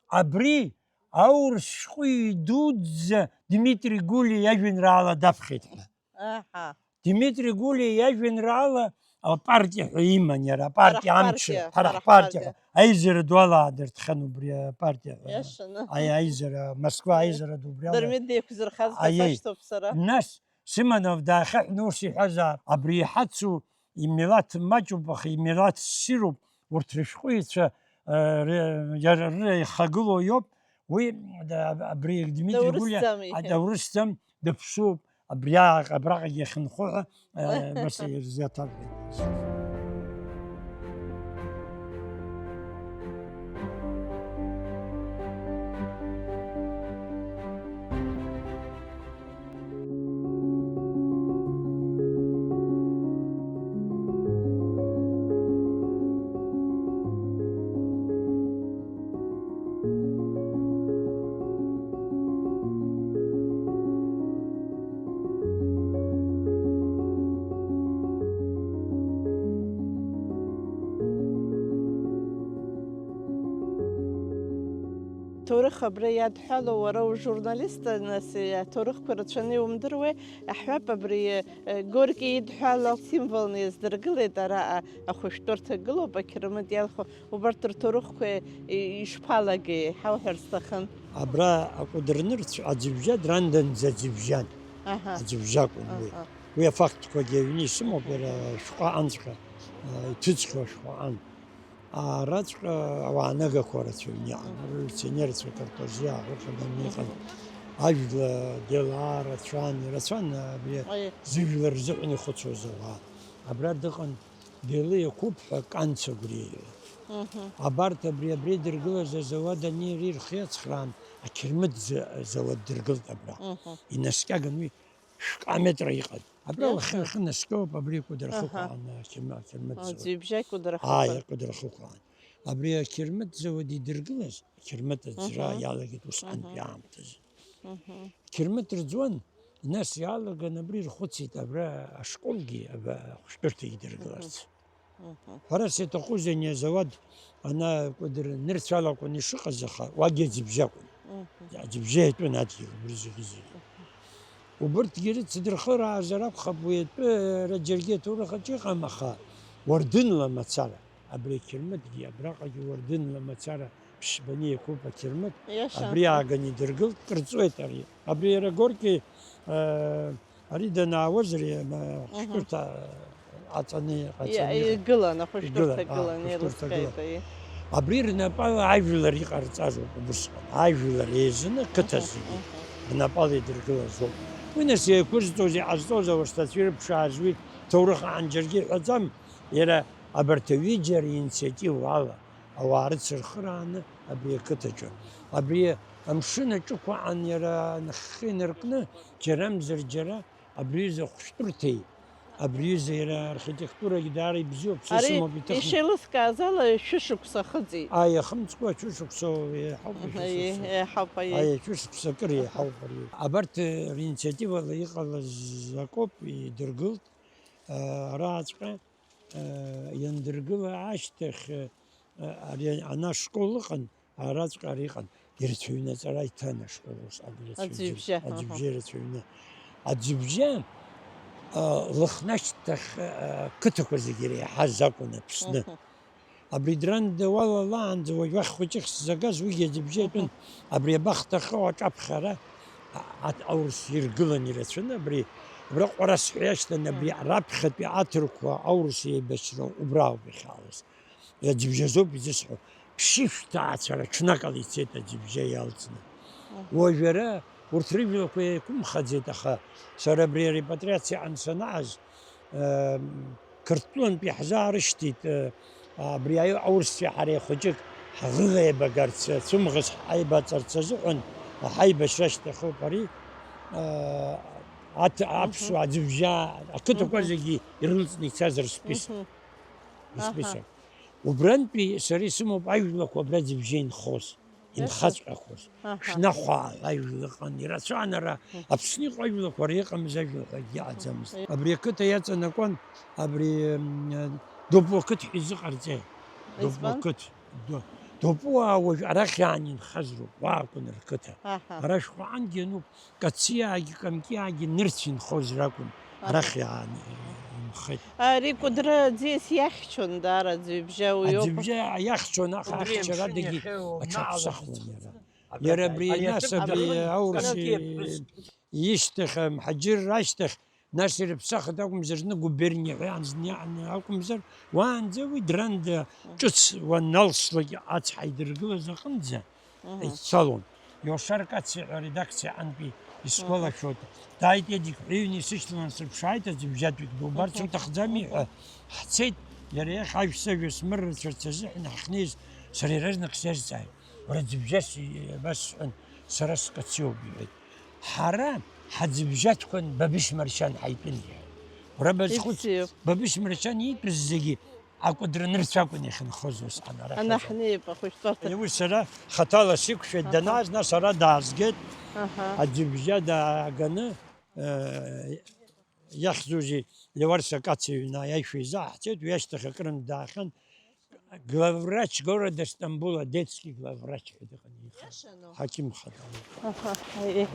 абри аурыс шәҟәыҩҩы дуӡӡа Дмитри Гулиа иажәеинраала даԥхьеит ҳәа. Аҳа. Дмитри Гулиа иажәеинраала апартиа ҳәа иман иара, апартиа Ҳара амчра, ҳпартиа, ҳара ҳара ҳпартиа ҳпартиа. Ҳәа. Аизара ду алаадыртхьан убри апартиа ҳәа. Иашаны. Аи, аизара, Москва Аиеи. Аизара ду убри ала. Дырмит деиқәзырхаз Аиеи. Сашьҭоуп сара. Нас Симонов даахьаҳәны ус иҳәазаап, абри иҳацу имилаҭ маҷуп, аха имилаҭ ссируп, урҭ рышәҟәыҩҩцәа, э, р-, иара рыра ихагылоу иоуп, уи, да, абри Дмитри Гулиа, Даурысӡам, иҳәеит. Даурысӡам, дыԥсуп, абриаҟ-, абраҟагьы иахьынхо ҳәа, э, нас ирзиаҭарҳәеит. Аҭоурых абра иадҳәало, уара ужурналистта, нас, аҭоурыхқәа рацәаны иумдыруеи, аҳәап, абри, э, Горки идҳәало символны иаздыргылеит араҟа ахәышәтәырҭа гылоуп, ақьырмыт иалху, убарҭ рҭоурыхқәа и-, ишԥалагеи, ҳауҳәар сҭахын. Абра акәыдырнырцә аӡыбжьа дранданӡа аӡыбжьан. Аҳа. Аӡыбжьакәын уи. Аҳа. Уи афактқәагьы аҩны исымоуп, иара шәҟәы анҵәҟьа, э, иҭыҵхьоу ашәҟәы ан. Араҵәҟьа ауаа нагақәа рацәаҩны иҟан, ареволиуционерцәа картозиа аӷәырхаданы иҟан. Ажәла Делаа рацәан, ирацәан абри Аиеи. Зыжәлар рзыҳәан ихәыцуаз ауаа. Абра дыҟан, Делы иақәуп ҳәа Канца Гәриа иҳәеит. Мгм. Абарҭ абри, абри идыргылаз азауад ани ари рхы иацхраан, ақьырмыт за-, зауад дыргылт абра. Мгм. Инаскьаган уи шәҟа метра иҟан. Абра Иаҳҳәап. Лахьынхьы наскьоуп, абри Кәыдрахықәаан, Аҳа. Ақьырма-, ақьырмыт Аӡә завод. Ибжьа Кәыдрахықәан. Ааи, Кәыдрахықәаан. Абри ақьырмыт завод идыргылаз, ақьырмыт аӡра Мгм. Иалагеит усҟантәи Мгм. Аамҭазы. Мгм. Қьырмыт рӡуан, нас иалаган абри рхәыцит, абра ашколгьы, аба-, ахәшәтәырҭагьы идыргыларц. Мгм. Мгм. Ҳәарас иаҭахузеи, ани азауад ана Кәыдыр нырцә алакәын ишыҟаз, аха уагьы аӡыбжьы акәын. Мгм. Аӡыбжьы иатәын адгьыл, убри зегьы-зегьы. Мгм. Убырҭгьы рыцдырхыраазар акәхап, уи атәы ара џьаргьы аҭоурых аҿы иҟам, аха уардынла мацара, абри ақьырмытгьы, абраҟагьы уардынла мацара ԥшьбаны иакуп ақьырмыт, Иаша. Абри ааган идыргылт, кыр ҵуеит ари. Абри иара Горки, э, Ари данаауаз, ари, ма, Мгм. Ахәшәтәырҭа аҵаны, Иа-, аҵаны иҟан. Игылан, ахәышәтәырҭа Игылан, аа, гылан, ахәышәтәырҭа еилыскааит, гылан. Аиеи. Абри рнапала ажәлар иҟарҵазоуп убысҟан. Ажәлар еизаны, қыҭа Мгм, зегьы мгм. Рнапала идыргылазоуп. Уи нас еиқәызҵоз, иҟазҵоз ауасҭацәа ирыԥшааз уи ҭоурых аан џьаргьы иҳәаӡам, иара абарҭ аҩыџьа ринициативала ауаа рыцырхырааны абри ақыҭаҿы. Абри амшын аҿықәаан иара нахьхьи инаркны, џьарамзар џьара, абри аҩыза ахәшәтәырҭеи, абри аҩыза иара архитектурагьы даара ибзиоуп, са Ари исымоуп, иҭыхны. Ишеилыскааз ала, шәышықәса ахыҵит. Ааи, иахымҵкәа шәышықәса еиҳауп, Аиеи, шәышықәса. Еиҳауп, аиеи. Ааи, шәышықәса акыр еиҳауп ари. Абарҭ, э, ринциативала иҟалаз акоуп, идыргылт, э, арааҵәҟьа, э, иандыргыла ашьҭахь, э, ари ана ашкол ыҟан, Араҵәҟьа ара иҟан, ирацәаҩны аҵара иҭан ашкол усҟан, ирацәаҩны. Аӡҩыбжьа, аха. Аӡҩыбжьа ирацәаҩны. Аӡҩыбжьа, а, Лыхны ашьҭахь, а, қыҭақәа зегьы иреиҳаз акәын Аԥсны. Мгм. Абри Дранда уалалаанӡа уажә уахь хәыҷык сзагаз уигьы аӡҩыбжьа итәын. Мгм. Абри абахҭа ахы аҿаԥхьа ара, а, а, аурыс иргылан ирацәаны, абри, абра Ҟәарас ҳәа иашьҭан, абри Мгм. Раԥхьатәи аҭырқәа аурыс еибашьра убра ауп иахьаауаз. Аӡыбжьазоуп изысҳәо. Ԥшьышә ҭаацәара ҽнакала ицеит аӡыбжьа иалҵны. Мгм. Уажәы ара урҭ рыжәлақәа еиқәымхаӡеит, аха сара абри арепатриациа аҟны санааз, ем, Қырҭтәылантәи иаҳзаарышьҭит, э, абри аи-, аурысцәеи ҳареи хәыҷык ҳаӷыӷ еибагарц, э, цәымӷс ҳаибаҵарц азыҳәан, ҳаибашьра шьҭахьоуп ари, э, аҭ-, Мгм. Аԥсуа аӡыбжьа ақыҭақәа Мгм. Зегьы ирылҵны ицаз рсписок. Мгм. Аха. Рсписок. Убрантәи сара исымоуп ажәлақәа абра ӡыбжьа инхоз, Иаша. Инхаҵәҟьақәоз. Аха. Шәнахәаа ажәла ыҟан, ирацәан ара, Мгм. Аԥсны иҟоу ажәлақәа ара иҟамыз ажәла ҳәа акгьы ыҟаӡамызт. Мгм. Абри ақыҭа иаҵанакуан, абри, м, Допуа қыҭ ҳәа изыҟарҵеи? Избан? Допуа қыҭ. До-, Допуаа уажә арахь аан инхаз роуп, уа акәын рқыҭа. Аха. Ара шәҟәаҟангьы иануп, Кациаагьы, Камкиаагьы нырцә инхоз ракәын. Аха. Арахь иаан инхеит. Ари Кәыдры аӡиас иахьчон даара аӡҩыбжьа уи ауп. Аӡҩыбжьа иахьчон, аха Убри ахьчарадагьы амшын иахьа аҽаԥсахуан унаалаӡацәа. Иара. Иара абри, абри нас аҭыԥ абри аҟны аурыс Канатиа ԥҳәыс. Ишьҭахь, амҳаџьырра ашьҭахь, нас ирыԥсахит акәымзар, зны губерниа ҳәа иаанзыниааны акәымзар, уаанӡа уи Дранда Мгм. Ҿыц уаналслак ацҳа идыргылаз аҟынӡа Мгм. Ицалон. Иошар Кациа ҳәа аредакциа аҟынтәи Мгм. Исгәалашәоит. Дааит Едик ҳәа иҩны исышьҭалан сыԥшааит, аӡыбжьатәик дубарц Мгм. уҭахӡами ҳәа. Мгм. Ҳцеит, иара иахь ажә-сажәа смыррацәарц азыҳәан ҳахьнеиз, сара иаразнак сиазҵааит. Уара ӡыбжьас и-, абас сҳәан, сара скациоуп, иҳәеит. Ҳара ҳаӡыбжьаҭқәан Бабышь Маршьан ҳаитәын, иҳәеит. Уара базхәыц, Ибзиоуп. Бабышь Маршьан иитәыз зегьы акәыдра нырцә акәын иахьынхоз усҟан, арахь Ана азы. Ҳнеип, ахәышәтәырҭа. Уи сара хаҭала сиқәшәеит, Аҳа. Данааз, нас ара даазгеит, Аҳа. Аӡыбжьа дааганы, э, иахьӡузеи, Леуарса Кациа иҩны аишәа изааҳҵеит, уи ашьҭахь акырынтә даахьан, Главврач города Стамбула, детский главврач ҳәа дыҟан, иҟан. Иашану? Ҳақьым хада. Аха, аи.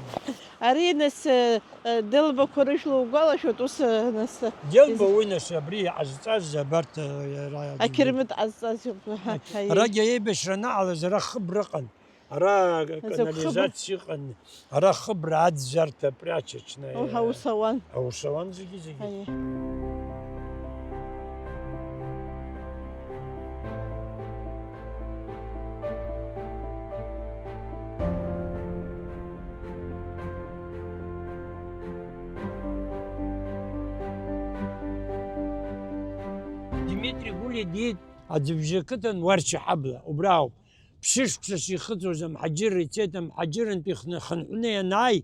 Ари, нас, э, э, Делбақәа рыжәла угәалашәоит, ус, э, нас, э, Делба из- уи, нас, абри иҟазҵаз, абарҭ, э, иара Ақьырмыт ҟазҵаз иоуп, аха, Ак-, аи. Арагьы аибашьра анаҟалаз, ара хыбра ыҟан. Ара Азакә хыбра? Канализациа ыҟан, ара хыбра аӡәӡәарҭа прачечная. Уҳ, аус ауан. Аус ауан зегьы-зегьы. Аиеи. Димитри Гәлиа диит Аӡыбжьы ақыҭан Уарча ҳабла, убра ауп. Ԥшьышықәса шихыҵуаз амҳаџьырра ицеит, амҳаџьырантәи ихны-, хынҳәны ианааи,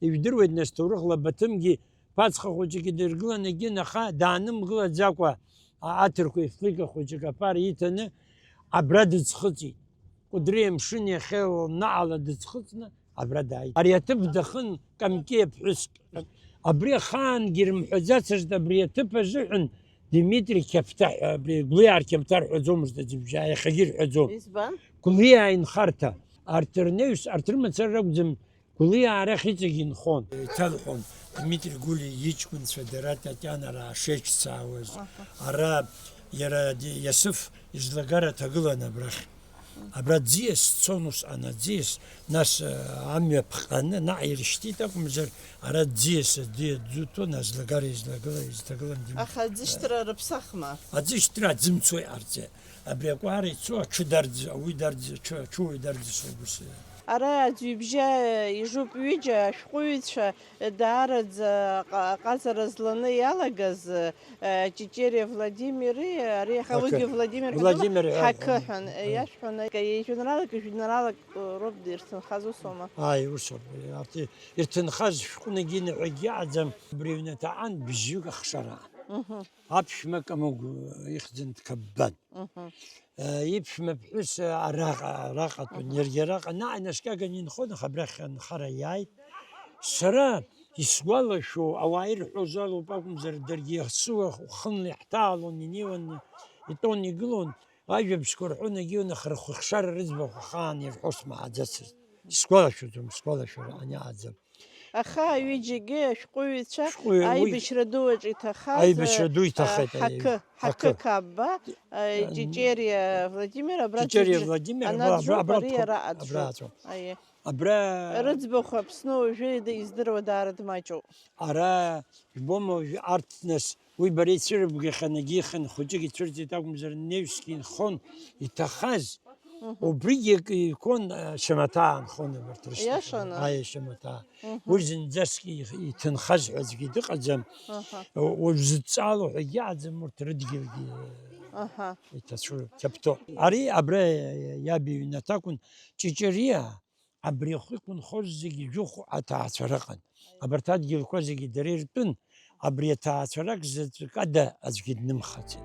ижәдыруеит, нас, ҭоурыхла Баҭымгьы ԥацха хәыҷык идыргыланы егьин, аха даанымгылаӡакәа, а-, аҭырқәа ифлика хәыҷык аԥара иҭаны, абра дыӡхыҵит. Кәыдры амшын иахьа лнаҟала дыӡхыҵны, абра дааит. Ари аҭыԥ дахын Камкеи ԥҳәыск. Абри ахаангьы рымҳәаӡацызт абри аҭыԥ азыҳәан Димитри Қьаԥҭа ҳәа, абри Гәлиаа рқьаԥҭа рҳәаӡомызт аӡыбжьаа, иахьагьы рҳәаӡом. Избан? Гәлиаа инхарҭа. Арҭ рнаҩс, арҭ рымацара ракәӡам, Гәлиаа арахь иҵегь инхон. Иҭалҳәон Дмитри Гәлиа иҷкәынцәа дара Татианараа шеиҿцаауаз. Аҳа. Ара иара ди-, Иасыф излагара ҭагылан абрахь. Абра аӡиас цон усҟан, аӡиас, нас, э, амҩа ԥҟаны, наҟ ирышьҭит акәымзар, ара аӡиас, аӡиас ду ҭон, азлагара излагыла-, изҭагылан дим-, Аха аӡышьҭра рыԥсахма? Аӡышьҭра аӡымцо иҟарҵеит. Абри акәара ицо аҽы дарӡ-, ауаҩы дарӡ-, аҽы, аҽуаҩ дарӡысо убыс. Ара аӡҩыбжьа ижуп ҩыџьа ашәҟәыҩҩцәа, даараӡа аҟ-, аҟазара зланы иалагаз, э, Ҷиҷериа Владимири, ари аха Ака-, уигьы Владимир ҳәа Владимир, дыҟан, ҳақы ҳәа, ҳәа, ҳәа, ҳәа. Иашәҳәаны, ка-, ижәеинраалак, ижәеинраалак, э, роуп ирҭынхаз усома? Ааи, усоуп. Арҭ ирҭынхаз шәҟәнагьы ныҳәагьы аӡам, абри аҩнаҭа аан бжьҩык ахшара аан. Мгм. Аԥшәма Камыгә ихьӡын дкаббан. Мгм. Э, иԥшәма ԥҳәыс, э, араҟа, араҟатәын, Мгм. иаргьы араҟа, наҟ инаскьаганы инхон, аха абрахь анхара иааит. Сара исгәалашәо, ауаа ирҳәоз алоуп акәымзар, даргьы иахсуа хынла иаҳҭаалон, инеиуан, итәон, игылон, ажәабжьқәа рҳәон, егьиуан, аха рхыхшара рыӡбахә ахаан ирҳәо смаҳаӡацызт. Сгәалашәаӡом, сгәалашәара аниааӡам. Аха аҩыџьагьы ашәҟәыҩҩцәа Шәҟәыҩҩы уи аибашьра ду аҿы иҭахаз, аибашьра ду а, иҭахеит, аи, ҳақы, ҳақы. Ҳақы Қабба, а, Ан-, Ҷиҷериа Владимир абра Ҷиҷериа дыӡ-, Владимир, ана абра, абра, дӡоуп, абра ари дҭоуп, иара абра аӡәӡәоуп. Аҵәоуп. Аиеи. Абра Рыӡбахә Аԥсны уажәы ида-, издыруа даара дмаҷуп. Ара, жәбома, уажәы арҭ нас, уи бара ицәырыбгахьан, егьихын, хәыҷык ицәырҵит акәымзар, неҩск инхон, иҭахаз, Мгм. убригьы ик-, икон, а, шьамаҭаа нхон абарҭ рышьҭахь. Иашаны? Аиеи, шьамаҭаа. Мгм. Уи зынӡаск их-, иҭынхаз ҳәа аӡәгьы дыҟаӡам. Аҳа. Уажә зыдҵаало ҳәагьы аӡам урҭ рыдгьылгьы Аҳа. иҭацәу, қьаԥҭо. Ари абра иаб иҩнаҭа акәын, Ҷиҷериа, абри ахы иқәынхоз зегьы жәохә аҭаацәа рыҟан. Абарҭ адгьылқәа зегьы дара иртәын, абри аҭаацәарак заҵәык ада аӡәгьы днымхаӡеит.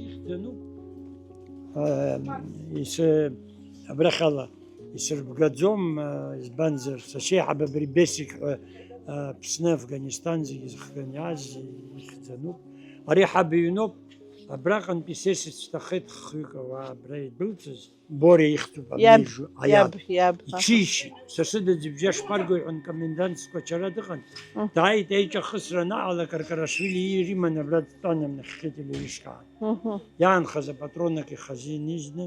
Ихьӡануп. Ис-, абрахьала исырбгаӡом, избанзар, сашьеиҳаб абри Бесик ҳәа, Аԥсны, Афганистан зегьы зыхганы иааз ихьӡануп. Ари ҳаб иҩноуп, абраҟантәи сессиа сҭахеит хҩык ауаа абра идәылҵыз. Бориа ихьӡуп, иаб, абни ижу, аиаб, иаб, иаб, аха. Иҽишьит. Сасыда ӡыбжьа шԥаргои ҳәа, комендантскәа ачара дыҟан. Мм. Дааит, еиҿахысра анаҟалак, Каркарашвили иир иманы абра дтәан, амнахьхьи телеишкаан. Мгм. Иаанхаз апатронак ихазы инизны,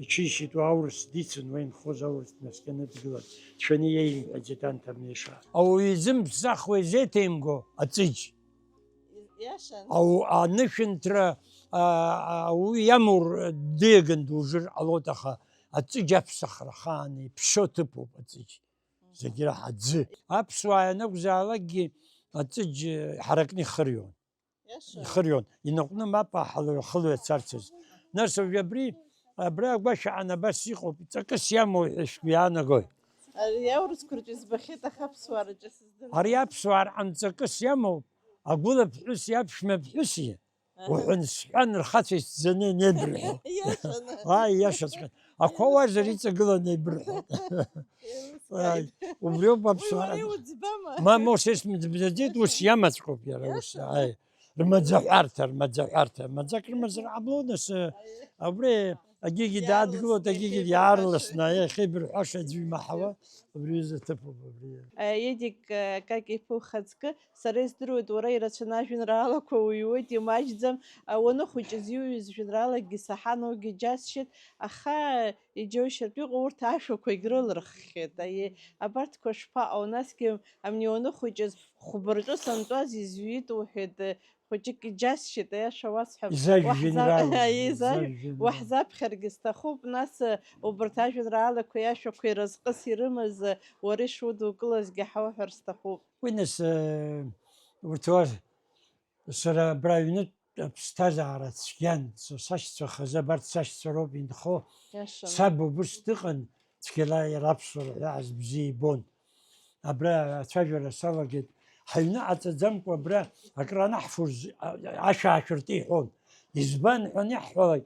иҽишьит, уа аурыс дицын, уа инхоз аурыс днаскьаны дгылан. Дшәаны иеимҳәаӡеит анҭ амнеишаа. Ауаҩы изымԥсахуа изеиҭеимго аҵыџь. Иашан. Ау-, анышәынҭра, а, а, ауаҩы иамур, дыҩаган дужыр ҟалоит, аха аҵыџь аԥсахра ахаан иԥшьоу ҭыԥуп аҵыџь. Зегь раҳа аӡы. Аԥсуаа ианакәзаалакгьы аҵыџь ҳаракны ихырион. Иашан. Ихырион. Инаҟәны мап аҳалаҩ-, ахылҩа царцаз. Нас уажәы абри Абра агәашәаан абас иҟоуп, ҵакыс иамоу ҳәа шәгәы иаанагои? Ари аурысқәа рҿы избахьеит, аха аԥсуаа рҿы сыздыруам. Ари аԥсуаа рҟынтә ҵакыс иамоуп, агәылаԥҳәыси аԥшәмаԥҳәыси, уҳәан сҳәан, рхацәа исӡаны инеибырҳәо. Иашаны. Ааи, иашаҵәҟьа. Ақәа уазар иҵагыланы еибырҳәо. Еилыскааит. Ааи, убриоуп аԥсуаа. Уи уара иуӡбама? Ма, ма ус ес мыӡбзаӡеит, ус иамаҵәҟьоуп иара ус. Иашаны. Ааи. Рмаӡаҳәарҭа, рмаӡаҳәарҭа. Маӡак рымазар ҟамло, нас, э, абри агьигьы даадгылоит, иаарласны агьигьы иахьеибырҳәаша, иаарласны, иахьеибырҳәаша аӡәы имаҳауа, абри аҩыза ҭыԥуп, абри. Э, Едик, э, Кака-иԥа ухаҵкы, сара издыруеит, уара ирацәаны ажәеинраалақәа уҩуеит, имаҷӡам. Э, уаныхәыҷыз иуҩыз жәеинраалакгьы саҳан, уигьы џьасшьеит, аха иџьоушьартә иҟоу урҭ ашәақәагь рылырххьеит. Аиеи, абарҭқәа шԥаҟоу, насгьы Амни уаныхәыҷыз, хәба рҿы сантәаз изҩит уҳәеит, хәыҷык иџьасшьеит, аиаша уасҳәап. Изажә Уаҳза-, жәеинраала, иза-, изажә жәеинраала. Уаҳзаԥхьаргьы сҭахуп, нас, убарҭ ажәеинраалақәа иашәақәа иразҟыс ирымаз, уара ишудукылазгьы ҳауҳәар сҭахуп. Уи нас, э, урҭ уа Сара абра аҩнытә аԥсҭазаара цәгьан, са сашьцәа хазы, абарҭ сашьцәа роуп инхо. Иашаны. Саб убыс дыҟан, цәгьала иара аԥсуара ҳәа азбзиа ибон. Абра ацәажәара салагеит, ҳаҩны ҟаҵаӡамкәа абра акыр анаҳфоз, а-, ашә аашәырты иҳәон. Избан ҳәа аниаҳҳәалак,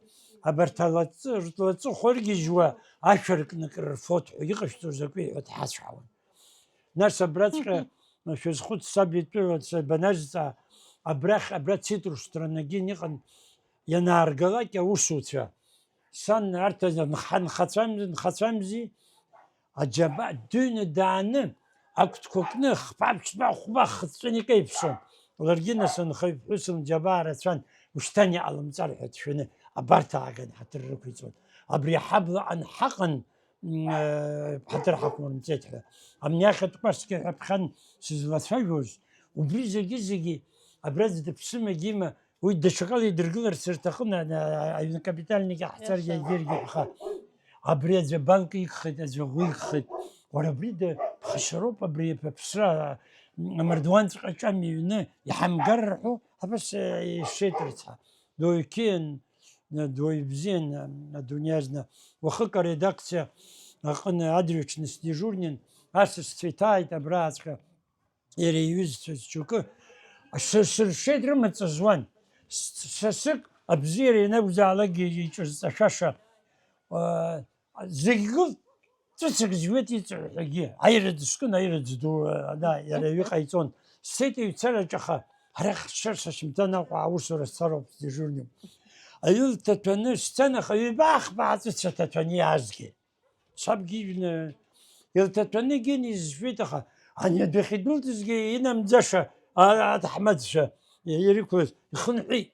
абарҭ алаҵы, ртлаҵыхә ыргьежьуа ашә аркны акрырфоит ҳәа иҟашәҵо закәи ҳәа дҳацәҳауан. Нас абраҵәҟьа шәазхәыц, саб итәыла баназҵаа, абрахь, абра цитрус странагьы иҟан, ианааргалак аусуцәа. Сан арҭ нха-, нхацәамзи, нхацәамзи, аџьабаа дыҩны дааны, акәтқәа кны, хԥа-ԥшьба, хәба хыҵәҵәаны икеиԥсон. Ларгьы нас анхаҩ ԥҳәыс лџьабаа рацәан, ушьҭан иҟалымҵар ҳәа дшәаны, абарҭ ааган ҳаҭыр рықәиҵон. Абри аҳабла анҳаҟан, м, э, ҳаҭыр ҳақәмырмҵеит ҳәа. Амни ахьатә кәасқьа ҳәа ԥхьан сызлацәажәоз, убри зегьы-зегьы абра дыԥсымагьы има, уи даҽакала идыргыларц рҭахын, а, а, аҩны капитальник иаҳцаргьы, иаша, егьыргьы ҳәа. Абри аӡәы абанк игхеит, аӡәы аӷәы игхеит. Уара абри да ԥхашьароуп, абри аԥсра, а, амардуанҵәҟьа ҿам иҩны иҳамгар рҳәо, абас, э, ишеит рыцҳа. Дуаҩ қьиан, дуаҩ бзиан адунеи азна. Уахык аредакциа аҟны адырҩаҽны сдежурнен, асасцәа иҭааит абрааҵәҟьа иара иҩызцәа зџьоукы. Сыр-, сыршеит, рымаҵ зуан. С-, сасык абзиара ианакәзаалакгьы иҿызҵашәаша, аа, зегь гылт. Ҵәыцак зҩуеит иҵыҳәҳәагьы, аирыӡ скын, аирыӡ ду, ана, иара аҩы ҟаиҵон. Сцеит аҩцараҿ, аха арахь сцар сашьымҭан Аҟәа аусура сцароуп сдежурным. Аҩы лҭаҭәаны сцан, аха ҩба-хԥа ҵәыцак ҭаҭәаны иаазгеит. Сабгьы ижәны илҭаҭәаны егьин изжәит, аха ани адәахьы дәылҵызгьы инамӡаша, а-, аҭаҳмадцәа ирықәлаз ихынҳәит.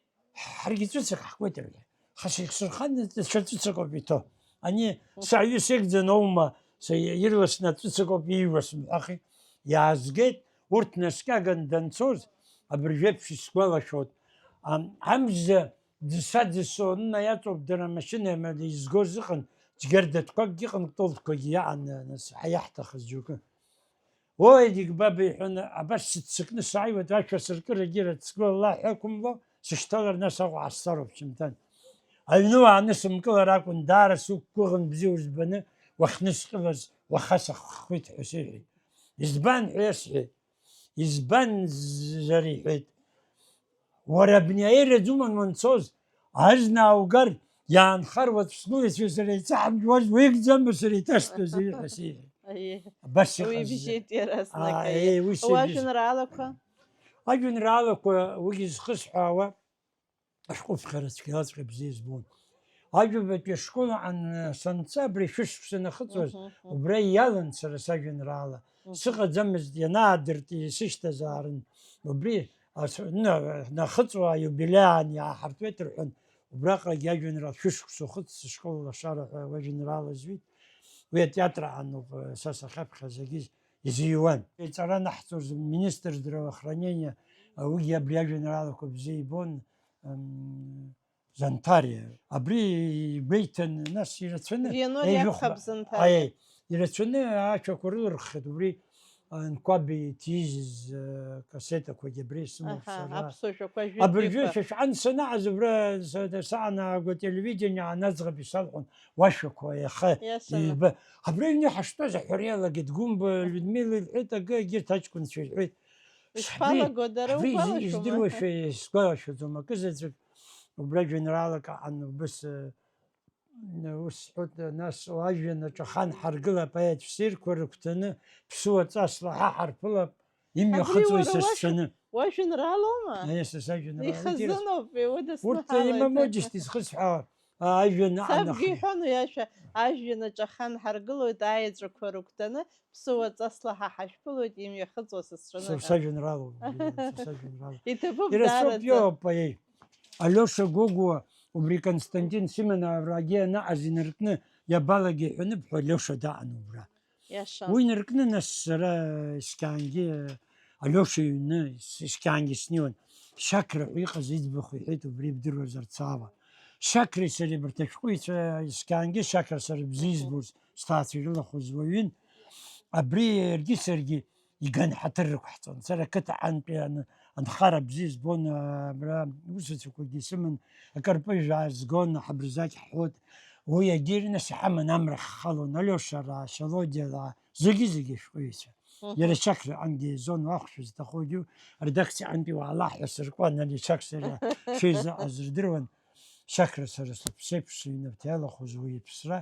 Ҳаргьы ҵәыцак ҳкуеит, рҳәеит. Аха сеихсырхан, даҽа ҵәыцак ауп иҭоу. Ани саҩы сеигӡан аума, са ирласны аҵәыцак ауп ииуа сымҳәахи. Иаазгеит, урҭ наскьаган данцоз, абыржәеиԥш исгәалашәоит. Ам-, амза дысаӡысо, наиаҵоуп дара амашьына амҩа изгоз ыҟан, џьгьардатәқәакгьы ыҟан, кәтолтәқәагьы иаан, нас, ҳа иаҳҭахыз џьоукы. Ои, Едик баба, иҳәон, абас сыццакны сааиуеит, ашәа сыркырагьы рыцгәы Аллаҳ иақәымло, сышьҭалар, нас Аҟәа ҟасҵароуп, шьымҭан. Аҩны уааны сымкылар акәын, даара суқәгәыӷын, бзиа узбаны, уахьнысҟьалаз уаха саххәит ҳәа сеиҳәеит. Избан ҳәа иасҳәеит. Избанзар, иҳәеит. Уара абни аира ӡуман уанцоз, азна ааугар, иаанхар уаҵә сгәылацәа сара еицаҳамжәуаз, уеигӡама сара иҭасҭәаз, ҳәа сеиҳәеит. Аиеи. Абас иҟаз. Уи ибжьеит иара, аа, еи, уи сеиԥш. Уажәеинраалақәа? Ажәеинраалақәа уигьы зхысҳәаауа, ашәҟәыԥхьара цәгьалаҵәҟьа бзиа избон. Ажәабатәи ашкол аҟны санца, абри шәышықәса нахыҵуаз, мгм, мгм, убра иалан сара сажәеинраала. Мгм. Сыҟаӡамызт, ианаадырт, исышьҭазаарын. Убри ас-, на-, нахыҵуа аиубилеи аан иааҳартуеит рҳәан, убраҟагь ажәеинраала шәышықәса ухыҵ сышкол лашара ҳәа уажәеинраала зҩит. Уи атеатр аҟаноуп, са сахьаԥхьаз зегьы изыҩуан. Иҵара анаҳҵоз министр здравоохранения, уигьы абри ажәеинраалақәа бзиа ибон, м, Занҭариа. Абри игәеиҭан, нас ирацәаны, Вианор еижәохә-, иакәхап Занҭариа. Аиеи, ирацәаны ашәақәа рылырххьеит, убри Анкәаби иҭижьыз, э, кассетақәагьы абра исымоуп. Аҳа, сара. Аԥсуа жәақәа абыржәы жәытәқәа. Шәышәҟәы ансанааз, убра са-, саанаагоит, телевидение ааназгап, исалҳәон, уашәақәа, иаха Иашаны. Ҩба. Абра аҩны ҳаштәаз аҳәара иалагеит, Гәымба Людмила илҳәеит акы, егьырҭ аҷкәынцәа ирҳәеит. Ишԥалаго, дара Абри угәалашәома? Издыруашәа, исгәалашәаӡом акы заҵәык, убра жәеинраалак аҟан убыс, э, Ус сҳәоит, нас уажәҩан аҿы ахан ҳаргыла апоет ссирқәа рыгәҭаны, ԥсуа ҵасла ҳа ҳарԥылап, имҩахыҵуа Абри уара уашә-, исасцәаны. Уажәеинраалоума? Аиа, са сажәеинраала. Ихазыноуп, иудысныҳәалоит. Урҭ имамоуџьышт изхысҳәаауа, ажәҩан Сабгьы анаха. Иҳәон уи ашәа, ажәҩан аҿы ахан ҳаргылоит аеҵәақәа рыгәҭаны, ԥсуа ҵасла ҳа ҳашәԥылоит, имҩахыҵуа сасцәаны Са ҳәа. Сажәеинраалоуп, са сажәеинраалоуп. Иҭабуп Иара соуп даараӡа. Иоуп, аиеи. Алиоша Гогәуа, убри Константин Симонов абрагьы анаҟаз инаркны, иабалагеи ҳәа аныбҳәо, Алиоша даҟан убра. Иаша. Уи инаркны, нас, сара исқьаангьы, Алиоша иҩны ис-, исқьаангьы снеиуан. Шьақра ҳәа иҟаз иӡбахә иҳәеит, убри ибдыруазар, Цава. Шьақреи сареи абарҭ ашәҟәыҩҩцәа исқьаангьы Шьақра сара бзиа избоз, сҭаацәа ирылахәыз уаҩын. Абри иаргьы саргьы иган ҳаҭыр рықәҳҵон. Сара ақыҭа аҟынтәи ан-, анхара бзиа збон, абра усуцәақәагьы сыман, акарпыжә аазгон, аҳабрзақь ҳҳәот. Уи егьирны сҳаман, амра ҳхалон, Алиоша-раа, Шьалодиа-раа, зегьы-зегьы ашәҟәыҩҩцәа. Мгм. Иара Шьақраҟангьы еизон, уахәшәы зҭахугьы, редакциаҟынтәи уаала ҳәа сыркуан, ани Шьақра сара шеизыҟаз рдыруан. Шьақра сара сыԥсеиԥш иҩнаҭа иалахәыз уи иԥсра.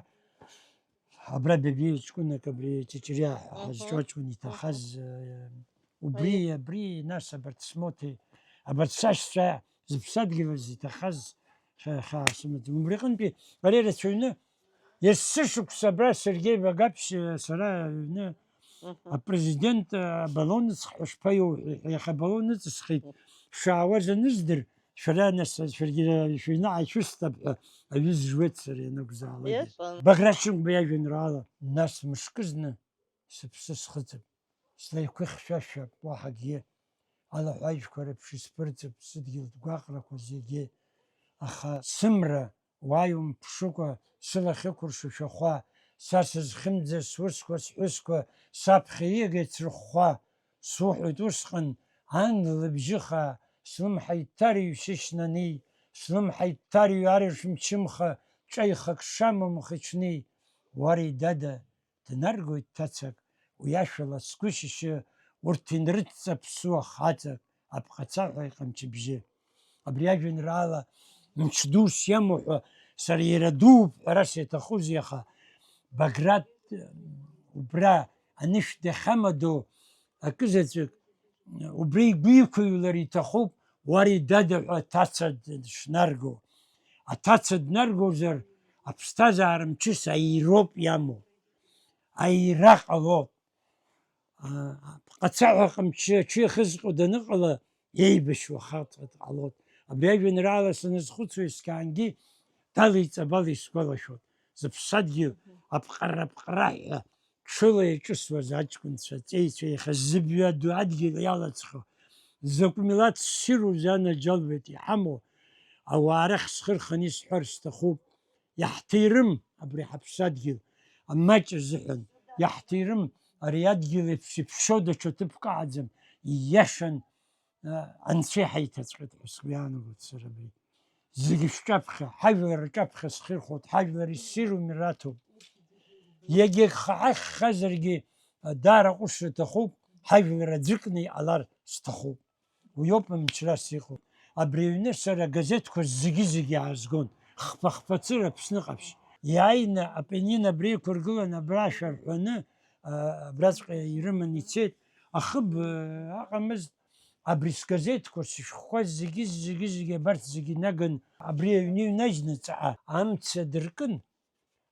Абра Бебиа ҷкәынак абри Ҷыҷыриа ҳәа Мгм. ҳазҿу аҷкәын иҭахаз, э, убри, Аиеи. Абри, нас абарҭ смоҭи, абарҭ сашьцәа зыԥсадгьыл азы иҭахаз ха-, хаа сымаӡам. Убри аҟынтәи ари рацәаҩны, есышықәса абра Сергеи Багаԥшь, э, сара аҩны Мгм. апрезидент, э, абаллон ыҵх ҳәа шԥаиоуҳәеи ҳәа, иахьа абаллон ыҵысхит, шәаауаз аныздыр, шәара нас, шәаргьы шәыҩны ааишәысҭап ҳәа аҩы зжуеит сара ианакәзаалак. Иашан. Баграт Шьынқәба иажәеинраала, нас мышкызны сыԥсы схыҵып, слеиқәыхьшәашәап уаҳагьы, алаҳәажәқәа реиԥш исԥырҵып сыдгьылтә гәаҟрақәа зегьы, аха сымра уаҩ умԥшыкәа, сылахь ықәыршо шәахәа, са сызхьымӡаз сусқәа, сҳәысқәа, саԥхьа ииагеит срыхәхәа, суҳәоит усҟан, ан лыбжьы хаа, слымҳа иҭарҩ шьышьнани, слымҳа иҭарҩ арыш мчымха, ҿаҩхак шамам хыҽни, уари дада, днаргоит ҭацак, уи ашәала сгәышьышьы, урҭ инрыдҵа ԥсуа хаҵак, апҟацаҳәа иҟамчыбжьы. Абри ажәеинраала мч дус иамоу ҳәа сара иара дууп ҳәарас иаҭахузеи, аха Баграт, убра анышә дахьамадоу акызаҵәык, убра игәы иқәыҩлар иҭахуп, уари дада ҳәа аҭаца дышнарго. Аҭаца днаргозар, аԥсҭазаара мчыс аироуп иамоу. Аира ҟалоуп. Ҟацаҳәа ҟамчы аҽы иахызҟьо даныҟала, еибашьуа хаҵа дҟалоит. Абри ажәеинраала саназхәыцуа, исқьаангьы далеиҵабала исгәалашәоит. Зыԥсадгьыл аԥҟара-ԥҟараҳәа ҽыла иаҿысуаз аҷкәынцәа, ҵеицәа, иахьа зыбҩа ду адгьыл иалаҵхьоу, закә милаҭ ссирузеи анаџьалбеит иҳамоу, ауаа рахь схы рханы исҳәар сҭахуп, иаҳҭирым абри ҳаԥсадгьыл, амаҷ азыҳәан, иаҳҭирым ари адгьыл еиԥш иԥшьоу даҽа ҭыԥк аҟаӡам, ииашан, а, анцәа иҳаиҭаҵәҟьеит ҳәа сгәы иаанагоит сара абри. Зегьы шәҿаԥхьа, ҳажәлар рҿаԥхьа схирхәоит, ҳажәлар иссиру мираҭуп. Иагьа гха ҳахьхазаргьы, а, даара аҟәышра аҭахуп, ҳажәлар аӡәыкны иҟалар сҭахуп. Уиоуп амчрас иҟоу. Абри аҩны сара агазеҭқәа зегьы-зегьы аазгон, хԥа-хԥа цыра Аԥсны ҟаԥшь. Иааины апенин абра иқәыргылан, абра ашәа рҳәаны, а, абраҵәҟьа ирыман ицеит. Ахыб, а, аҟамызт. Абри сгазеҭқәа, сышәҟәқәа зегьы, зегьы, зегьы абарҭ зегьы наган абри аҩны иҩнажьны ҵаҟа амца дыркын.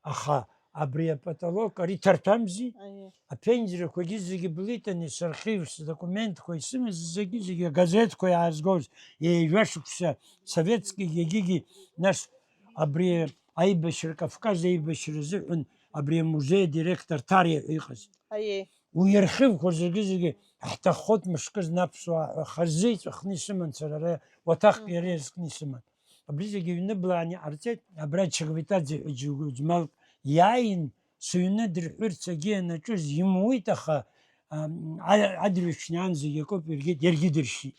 Аха абри апаталок ари ҭарҭәамзи? Аиеи. Аԥенџьырқәагьы зегьы блитаны, сархив, сдокументқәа исымаз зегьы-зегьы, агазеҭқәа иаазгоз, ҩажәа шықәса советски егьигьы, нас абри аибашьра, Кавказ аибашьра азыҳәан абри амузеи адиректор Ҭариа ҳәа иҟаз. Аиеи. Уи архивқәа зегьы-зегьы ҳҭаххоит мышкызны аԥсуаа ҳәа хазы иҵәахны исыман сара, ара уаҭахк Мгм. Иара иазкны исыман. Абри зегьы ҩныблаан иҟарҵеит, абра Чагвитаӡе ҳәа џьу-, џьмалк иааин, сыҩны дырҳәырц агьи анаҿыз имуит, аха ам, а-, адырҩаҽны аан зегь акоуп иргеит, иаргьы дыршьит.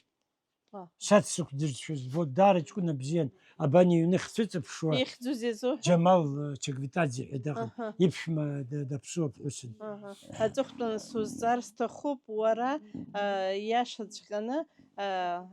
Уа. Са дсықәдыршәа збоит, даара ҷкәына бзиан, абан иҩны хцәыҵыԥшуа. Ихьӡузеи изуҳәо? Џьамал, э, Чагвитаӡе ҳәа дыҟан. Аҳа. Иԥшәма да-, даԥсуа ԥҳәысын. Аҳа. Аҵыхәтәан сузҵаар сҭахуп, уара, а, иашаҵәҟьаны, а,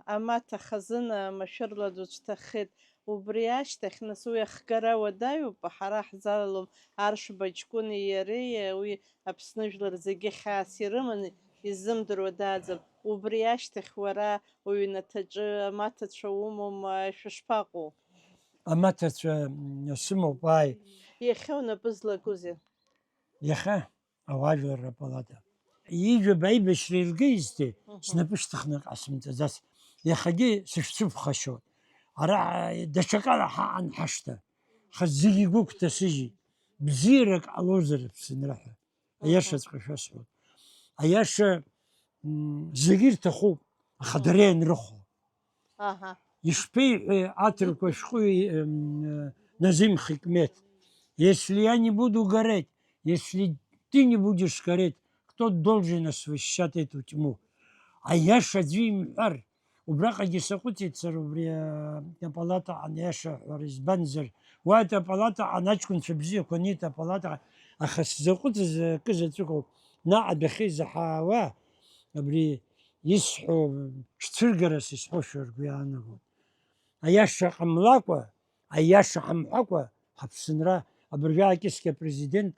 амаҭа хазына машәырла дуцәҭаххеит. Убри ашьҭахь, нас, уи ахгара уадаҩуп, ҳара ҳзалалом Аршба ҷкәыни иареи, уи Аԥсны жәлар зегьы хьаас ирыманы иззымдыруа дааӡам. Убри ашьҭахь уара уҩнаҭаҿы амаҭацәа умоума, шәышԥаҟоу? Амаҭацәа, м, сымоуп, ааи. Иахьа унапы злакузеи? Иахьа ауаажәларра апалата. Ижәаб аибашьра еилгеижьҭеи, мгм, снапы шьҭыхны ак ҟасымҵаӡац. Иахагьы сышәцәыԥхашьоит. Ара даҽакала ҳаҟан ҳашҭа. Аха зегьы игәы гәҭасыжьит. Бзиарак ҟалозар Аԥсынра ҳәа. Аиашаҵәҟьа шәасҳәоит. Аиаша, м, зегьы ирҭахуп, аха дара ианрыхәо. Аҳа. Ишԥеиҳәеи аҭырқәа шәҟәыҩҩы, м, Назим Хикмеҭ: «Если я не буду гореть, если ты не будешь гореть, кто должен освещать эту тьму?» Аиаша аӡәы имҳәар, убраҟагьы саҟәыҵит сара убри, а, апалатаҟны аиаша аҳәара, избанзар, уа апалатаҟны аҷкәынцәа бзиақәа анеит апалатаҟны, аха сзаҟәыҵыз акы заҵәыкоуп, наҟ адәахьы изаҳауа, абри исҳәо, ҽцәыргарас исҳәошәа ргәы иаанагоит. Аиаша ҟамлакәа, аиаша ҳамҳәакәа, ҳаԥсынра абыржәы аакьыскьа апрезидент,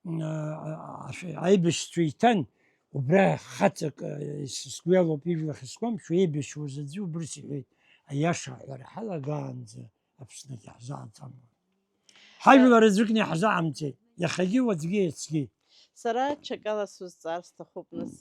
м, а, а, ашәа-, аибашьцәа иҭан, убра хаҵак, а, с-, сгәы иалоуп ижәла ахьысгәамԥхо, еибашьуаз аӡәы убрыс иҳәеит, аиаша аҳәара ҳалагаанӡа Аԥсны ҳзааӡамлан. Ҳажәлар аӡәыкны иаҳзаамҵеит, иахьагьы, уаҵәгьы, иацгьы. Сара ҽакала сузҵаар сҭахуп, нас,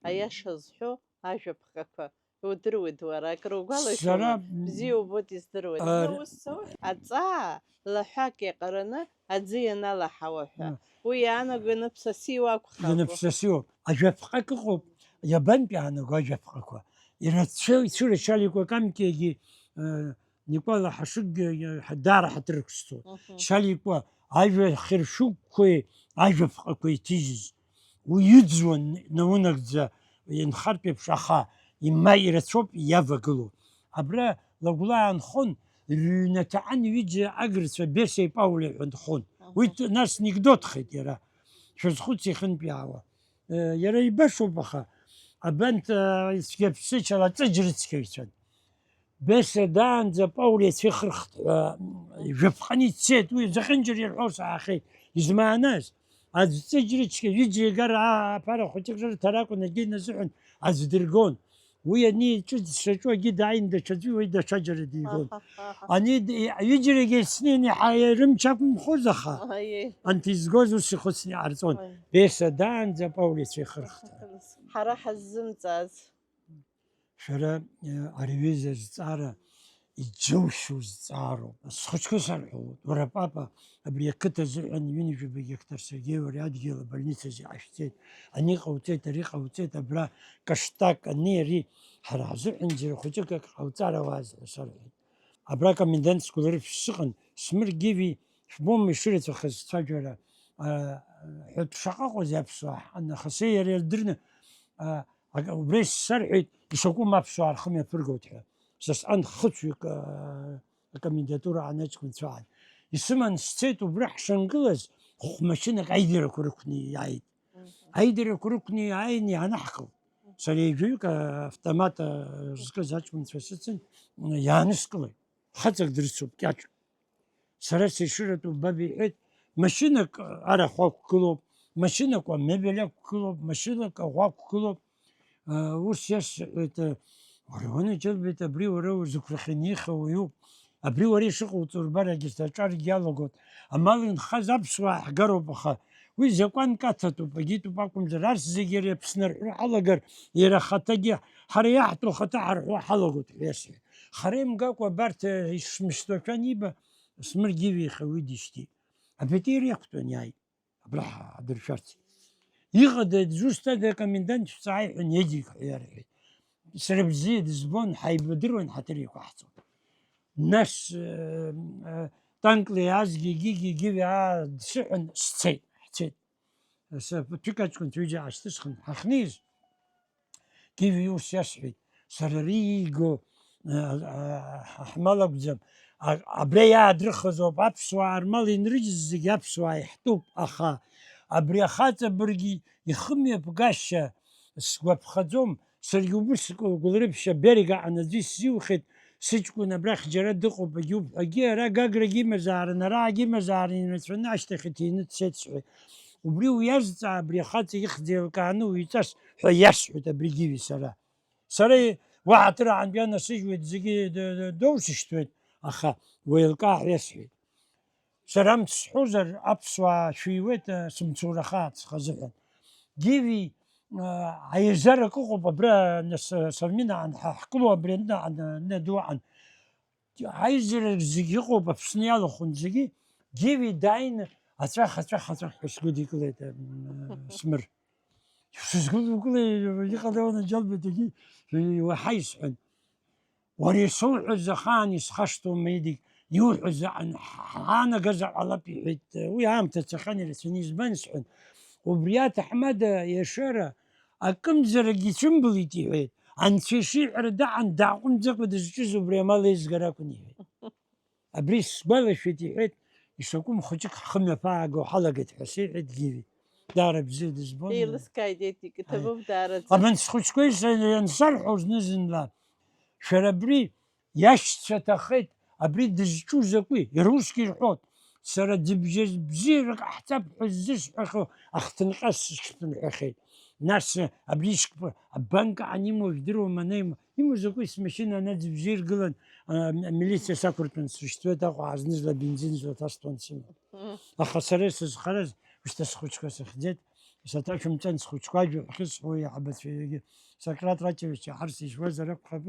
аиаша зҳәо ажәаԥҟақәа. Удыруеит уара, акры угәалашәома? Сара, м, бзиа убоит, издыруеит. Ар- Уара ус соуҳәа, аҵаа лаҳәак иаҟараны аӡы ианалаҳауа ҳәа. М. Уи иаанаго ианыԥсасиуа акәхап. Ианыԥсасиуа. Ажәаԥҟак ыҟоуп, иабантә иаанаго ажәаԥҟақәа? Ирацәа-, ицәырачаликәа Камкиагьы, э, Никәала Ҳашыггьы, э, даара ҳаҭыр ықәсҵоит. Мгм. Шьаликәа ажәа хьыршәыгәқәеи ажәаԥҟақәеи иҭижьыз. Уи иӡуан наунагӡа инхартә еиԥш, аха има ирацәоуп иавагылоу. Абра Лагәлаа нхон, рыҩнаҭаҟны ҩыџьа агырцәа Бесеи Паулеи ҳәа нхон. Уи, аҳа, т-, нас никдотхеит иара. Шәазхәыц иахьынтә иаауа. Э, иара ибашоуп, аха абанҭ, э, ицәгьаԥсычала аҵыџь рыцқьаҩцәан. Беса даанӡа Пауль иацәихырхт ҳәа, м, жәаԥҟаны ицеит, уи зехьынџьара ирҳәо саҳахьеит. Измааназ? Аӡә ҵыџь рыцқьа, ҩыџьа игар, аа, аԥара хәыҷык рырҭар акәын, егьи иназыҳәан аӡә дыргон. Уи ани ҿыц шаҿу, егьи дааин даҽаӡәы, уи даҽаџьара дигон. Аҳа, аҳа. Ани д-, ҩыџьарагьы еицнеины иҳа-, рымч ақәымхоз, аха, аиеи, анҭ изгоз ус ихәыцны иҟарҵон. Аиеи. Беса даанӡа Пауль иацәихырхт. Ҳара ҳаззымҵааз. Шәара, э, ари аҩыза зҵаара иџьоушьо зҵаароуп. Схәыҷқәа сарҳәалоит, уара, папа, абри ақыҭа азыҳәан ҩынҩажәаба гектар Сергеи уара адгьыл абольницаҿы иҟашәҵеит, ани ҟауҵеит, ари ҟауҵеит, абра каштак, ани, ари, ҳара ҳзыҳәан џьара хәыҷык ак ҟауҵар ауаз ҳәа сарҳәеит. Абра акомендантская рышә сыҟан, Смыр Гиви, шәбома ишырацәахаз сцәажәара, а, ҳәатә шаҟа ыҟоузеи аԥсуаа ҳан, аха сеи иареи ирдырны, а, ак-, убра исзарҳәеит, ишакәым аԥсуаа рхы мҩаԥыргоит ҳәа. Сасҟан хыцәҩык, а, акомендатура анаҷкәынцәа аан. Исыман сцеит, убра ҳшангылаз, хә-машьынак аидарақәа рықәны иааит. Мгм. Аидарақәа рықәны иааин иаанаҳкылт. Сара ҩажәаҩык автомат, а, зкыз аҷкәынцәа сыцын, иааныскылеит. Хаҵак дрыцуп, кьаҿ. Сара сеишыратәу баб иҳәеит, машьынак арахә ақәгылоуп, машьынак амебель ақәгылоуп, машьынак аӷәы ақәгылоуп. Ус иасҳәеит, уара уанаџьалбеит, абри уара узықәрахьаны ихьа уаҩуп. Абри уара ишыҟауҵо рбар, егьырҭ аҿаргьы иалагоит. Амал инхаз аԥсуаа ҳгароуп, аха уи закәанк аҭатәуп, агьитәуп акәымзар, арҭ зегьы иара Аԥсны рҳәра ҳалагар, иара ахаҭагьы ҳара иаҳтәу ахаҭа ҳарҳәо ҳалагоит ҳәа иасҳәеит. Хара имгакәа абарҭ, э, ишмышьҭуашәа аниба, Смыр Гиви иахьа уи дишьҭит. Абетер иақәтәан иааит, абра ҳадыршәарц. Иҟада, дызусҭада, акомендант шәҵааи ҳәа Едик ҳәа иарҳәеит. Сара бзиа дызбон, ҳаибадыруан, ҳаҭыр еиқәаҳҵон. Нас, э, э, танкла иаазгьы, Гиги, Гиви, аа, дсыҳәан, сцеит, ҳцеит. Саԥыҭҩык аҷкәынцәа ҩыџьа аашьҭысхын, ҳахьнеиз, Гиви ус иасҳәеит, сара ари ииго, а, а, ҳмал акәӡам, а, абра иаадрыхыз ауп, аԥсуаа рмал инрыжьыз зегь аԥсуаа иаҳтәуп, аха абри ахаҵа быргьы ихымҩаԥгашьа сгәаԥхаӡом, саргьы убыс гәылрыԥшь аберег аҟанаҵы исзиухьеит, сыҷкәын абрахь џьара дыҟоуп, агьуп ҳәагьы, ара Гаграгьы имазаарын, араагьы имазаарын, инрацәаны ашьҭахь иҭины дцеит сҳәеит. Убри уиазҵаа, абри ахаҵа ихьӡ еилкааны уиҵас ҳәа иасҳәеит абри Гиви сара. Сара уаҳа ҳаҭыр аҟынтә ианасыжьуеит, зегьы д-, д-, доусышьҭуеит, аха уеилкаа ҳәа иасҳәеит. Сара амц сҳәозар, аԥсуаа шәиуеит, а, сымцураха ацха азыҳәан. Гиви, а, аизарак ыҟоуп, абра нас, а, Сармина аҟны ҳа ҳгылоу, абри аҟны, аҟны, аҟны ду аҟны. Аизарак зегьы ыҟоуп, Аԥсны иалахәын зегьы. Гиви дааины, аҵәах, аҵәах, аҵәах ҳәа сгәыдикылеит, м, Смыр. Сызгәыдикылеит, иҟалеи, анаџьалбеит, егьи, уаҳа исҳәан. Уара исоуҳәаз ахаан исхашҭуам, Едик, иуҳәо заҟа ҳаанагазар ҟалап, иҳәеит. Уи аамҭа цахьан ирацәаны, избан сҳәан, убри аҭаҳмада иашара акымзарак ицәымбылит, иҳәеит. Анцәа ишиҳәара даҟан, дааҟәымҵӡакәа дызҿыз убри амал еизгара акәын, иҳәеит. Абри сгәалашәеит, иҳәеит, ишакәым хәыҷык ҳхы мҩаԥаагоу ҳалагеит ҳәа сеиҳәеит Гиви. Даара бзиа дызбон. Еилыскааит, Едик, иҭабуп даараӡа. Абан схәыҷқәеи са-, иансарҳәо зны-зынла, шәара абри иашьцәа ҭахеит, абри дызҿу закәи? Иара усгьы ирҳәоит. Сара ӡыбжьа бзиарак ҟаҳҵап ҳәа ззысҳәахьоу ахҭынҟьа сышьҭынҳәахьеит. Нас, абри ишьклаԥ-, абанк аан имоу жәдыруама, ана има-, имоу закәи, смашьына ана ӡыбжьа иргылан, а, м-, амилициа сақәыртәан сышьҭуеит Аҟәа, азнызла бензин злаҭасҭон сыман. Мм. Аха сара исызхараз, ушьҭа схәыҷқәа сыхьӡеит, саҭашәымҵан схәыҷқәа ажәа ҳәа ахьысҳәо иаҳабацәа иагьы. Сократ Ратиович иаҳарс ишьуазар акәхап,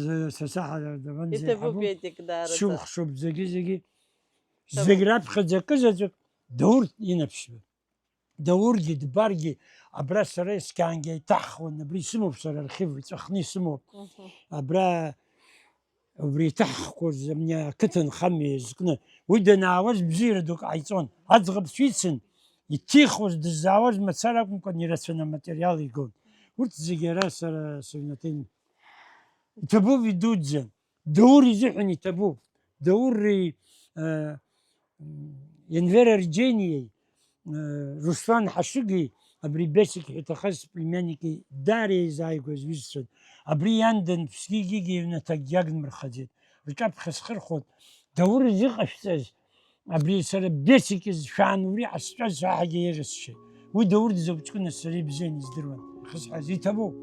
з-, са саҳа даван Иҭабуп, зеиҳабу, Едик, даараӡа. Сшухшоуп зегьы-зегьы. Иҭабуп. Зегь раԥхьаӡа акы заҵәык Даур инаԥшьба. Даургьы, Дбаргьы, абра сара исқьаангьы еиҭаҳхуан, абри исымоуп сара архив, иҵәахны исымоуп. Мгм. Абра убри иҭаҳхқәоз, амни ақыҭанхамҩа иазкны. Уи данаауаз бзиара дук ҟаиҵон. Аӡӷабцәа ицын, иҭихуаз, дыззаауаз мацара акәымкәан, ирацәаны аматериал игон. Урҭ зегьы ара сара сыҩнаҭа ин-, иҭабуп, идуӡӡан. Даур изыҳәан иҭабуп. Даури, э, Енвер Арџьениеи, э, Руслан Ҳашыги, абри Бесик ҳәа иҭахаз сплемянники даара еизааигәаз ҩызцәан. Абри иан данԥсгьы егьигьы иҩнаҭагьы агнмырхаӡеит. Рҿаԥхьа схырхәоит. Даур изыҟашәҵаз, абри сара Бесик изшәаан убри ҟасҵаз ҳәагьы ирысшеит. Уи Даур дзакә ҷкәыназ сара ибзианы издыруан. Ихысҳәааз иҭабуп.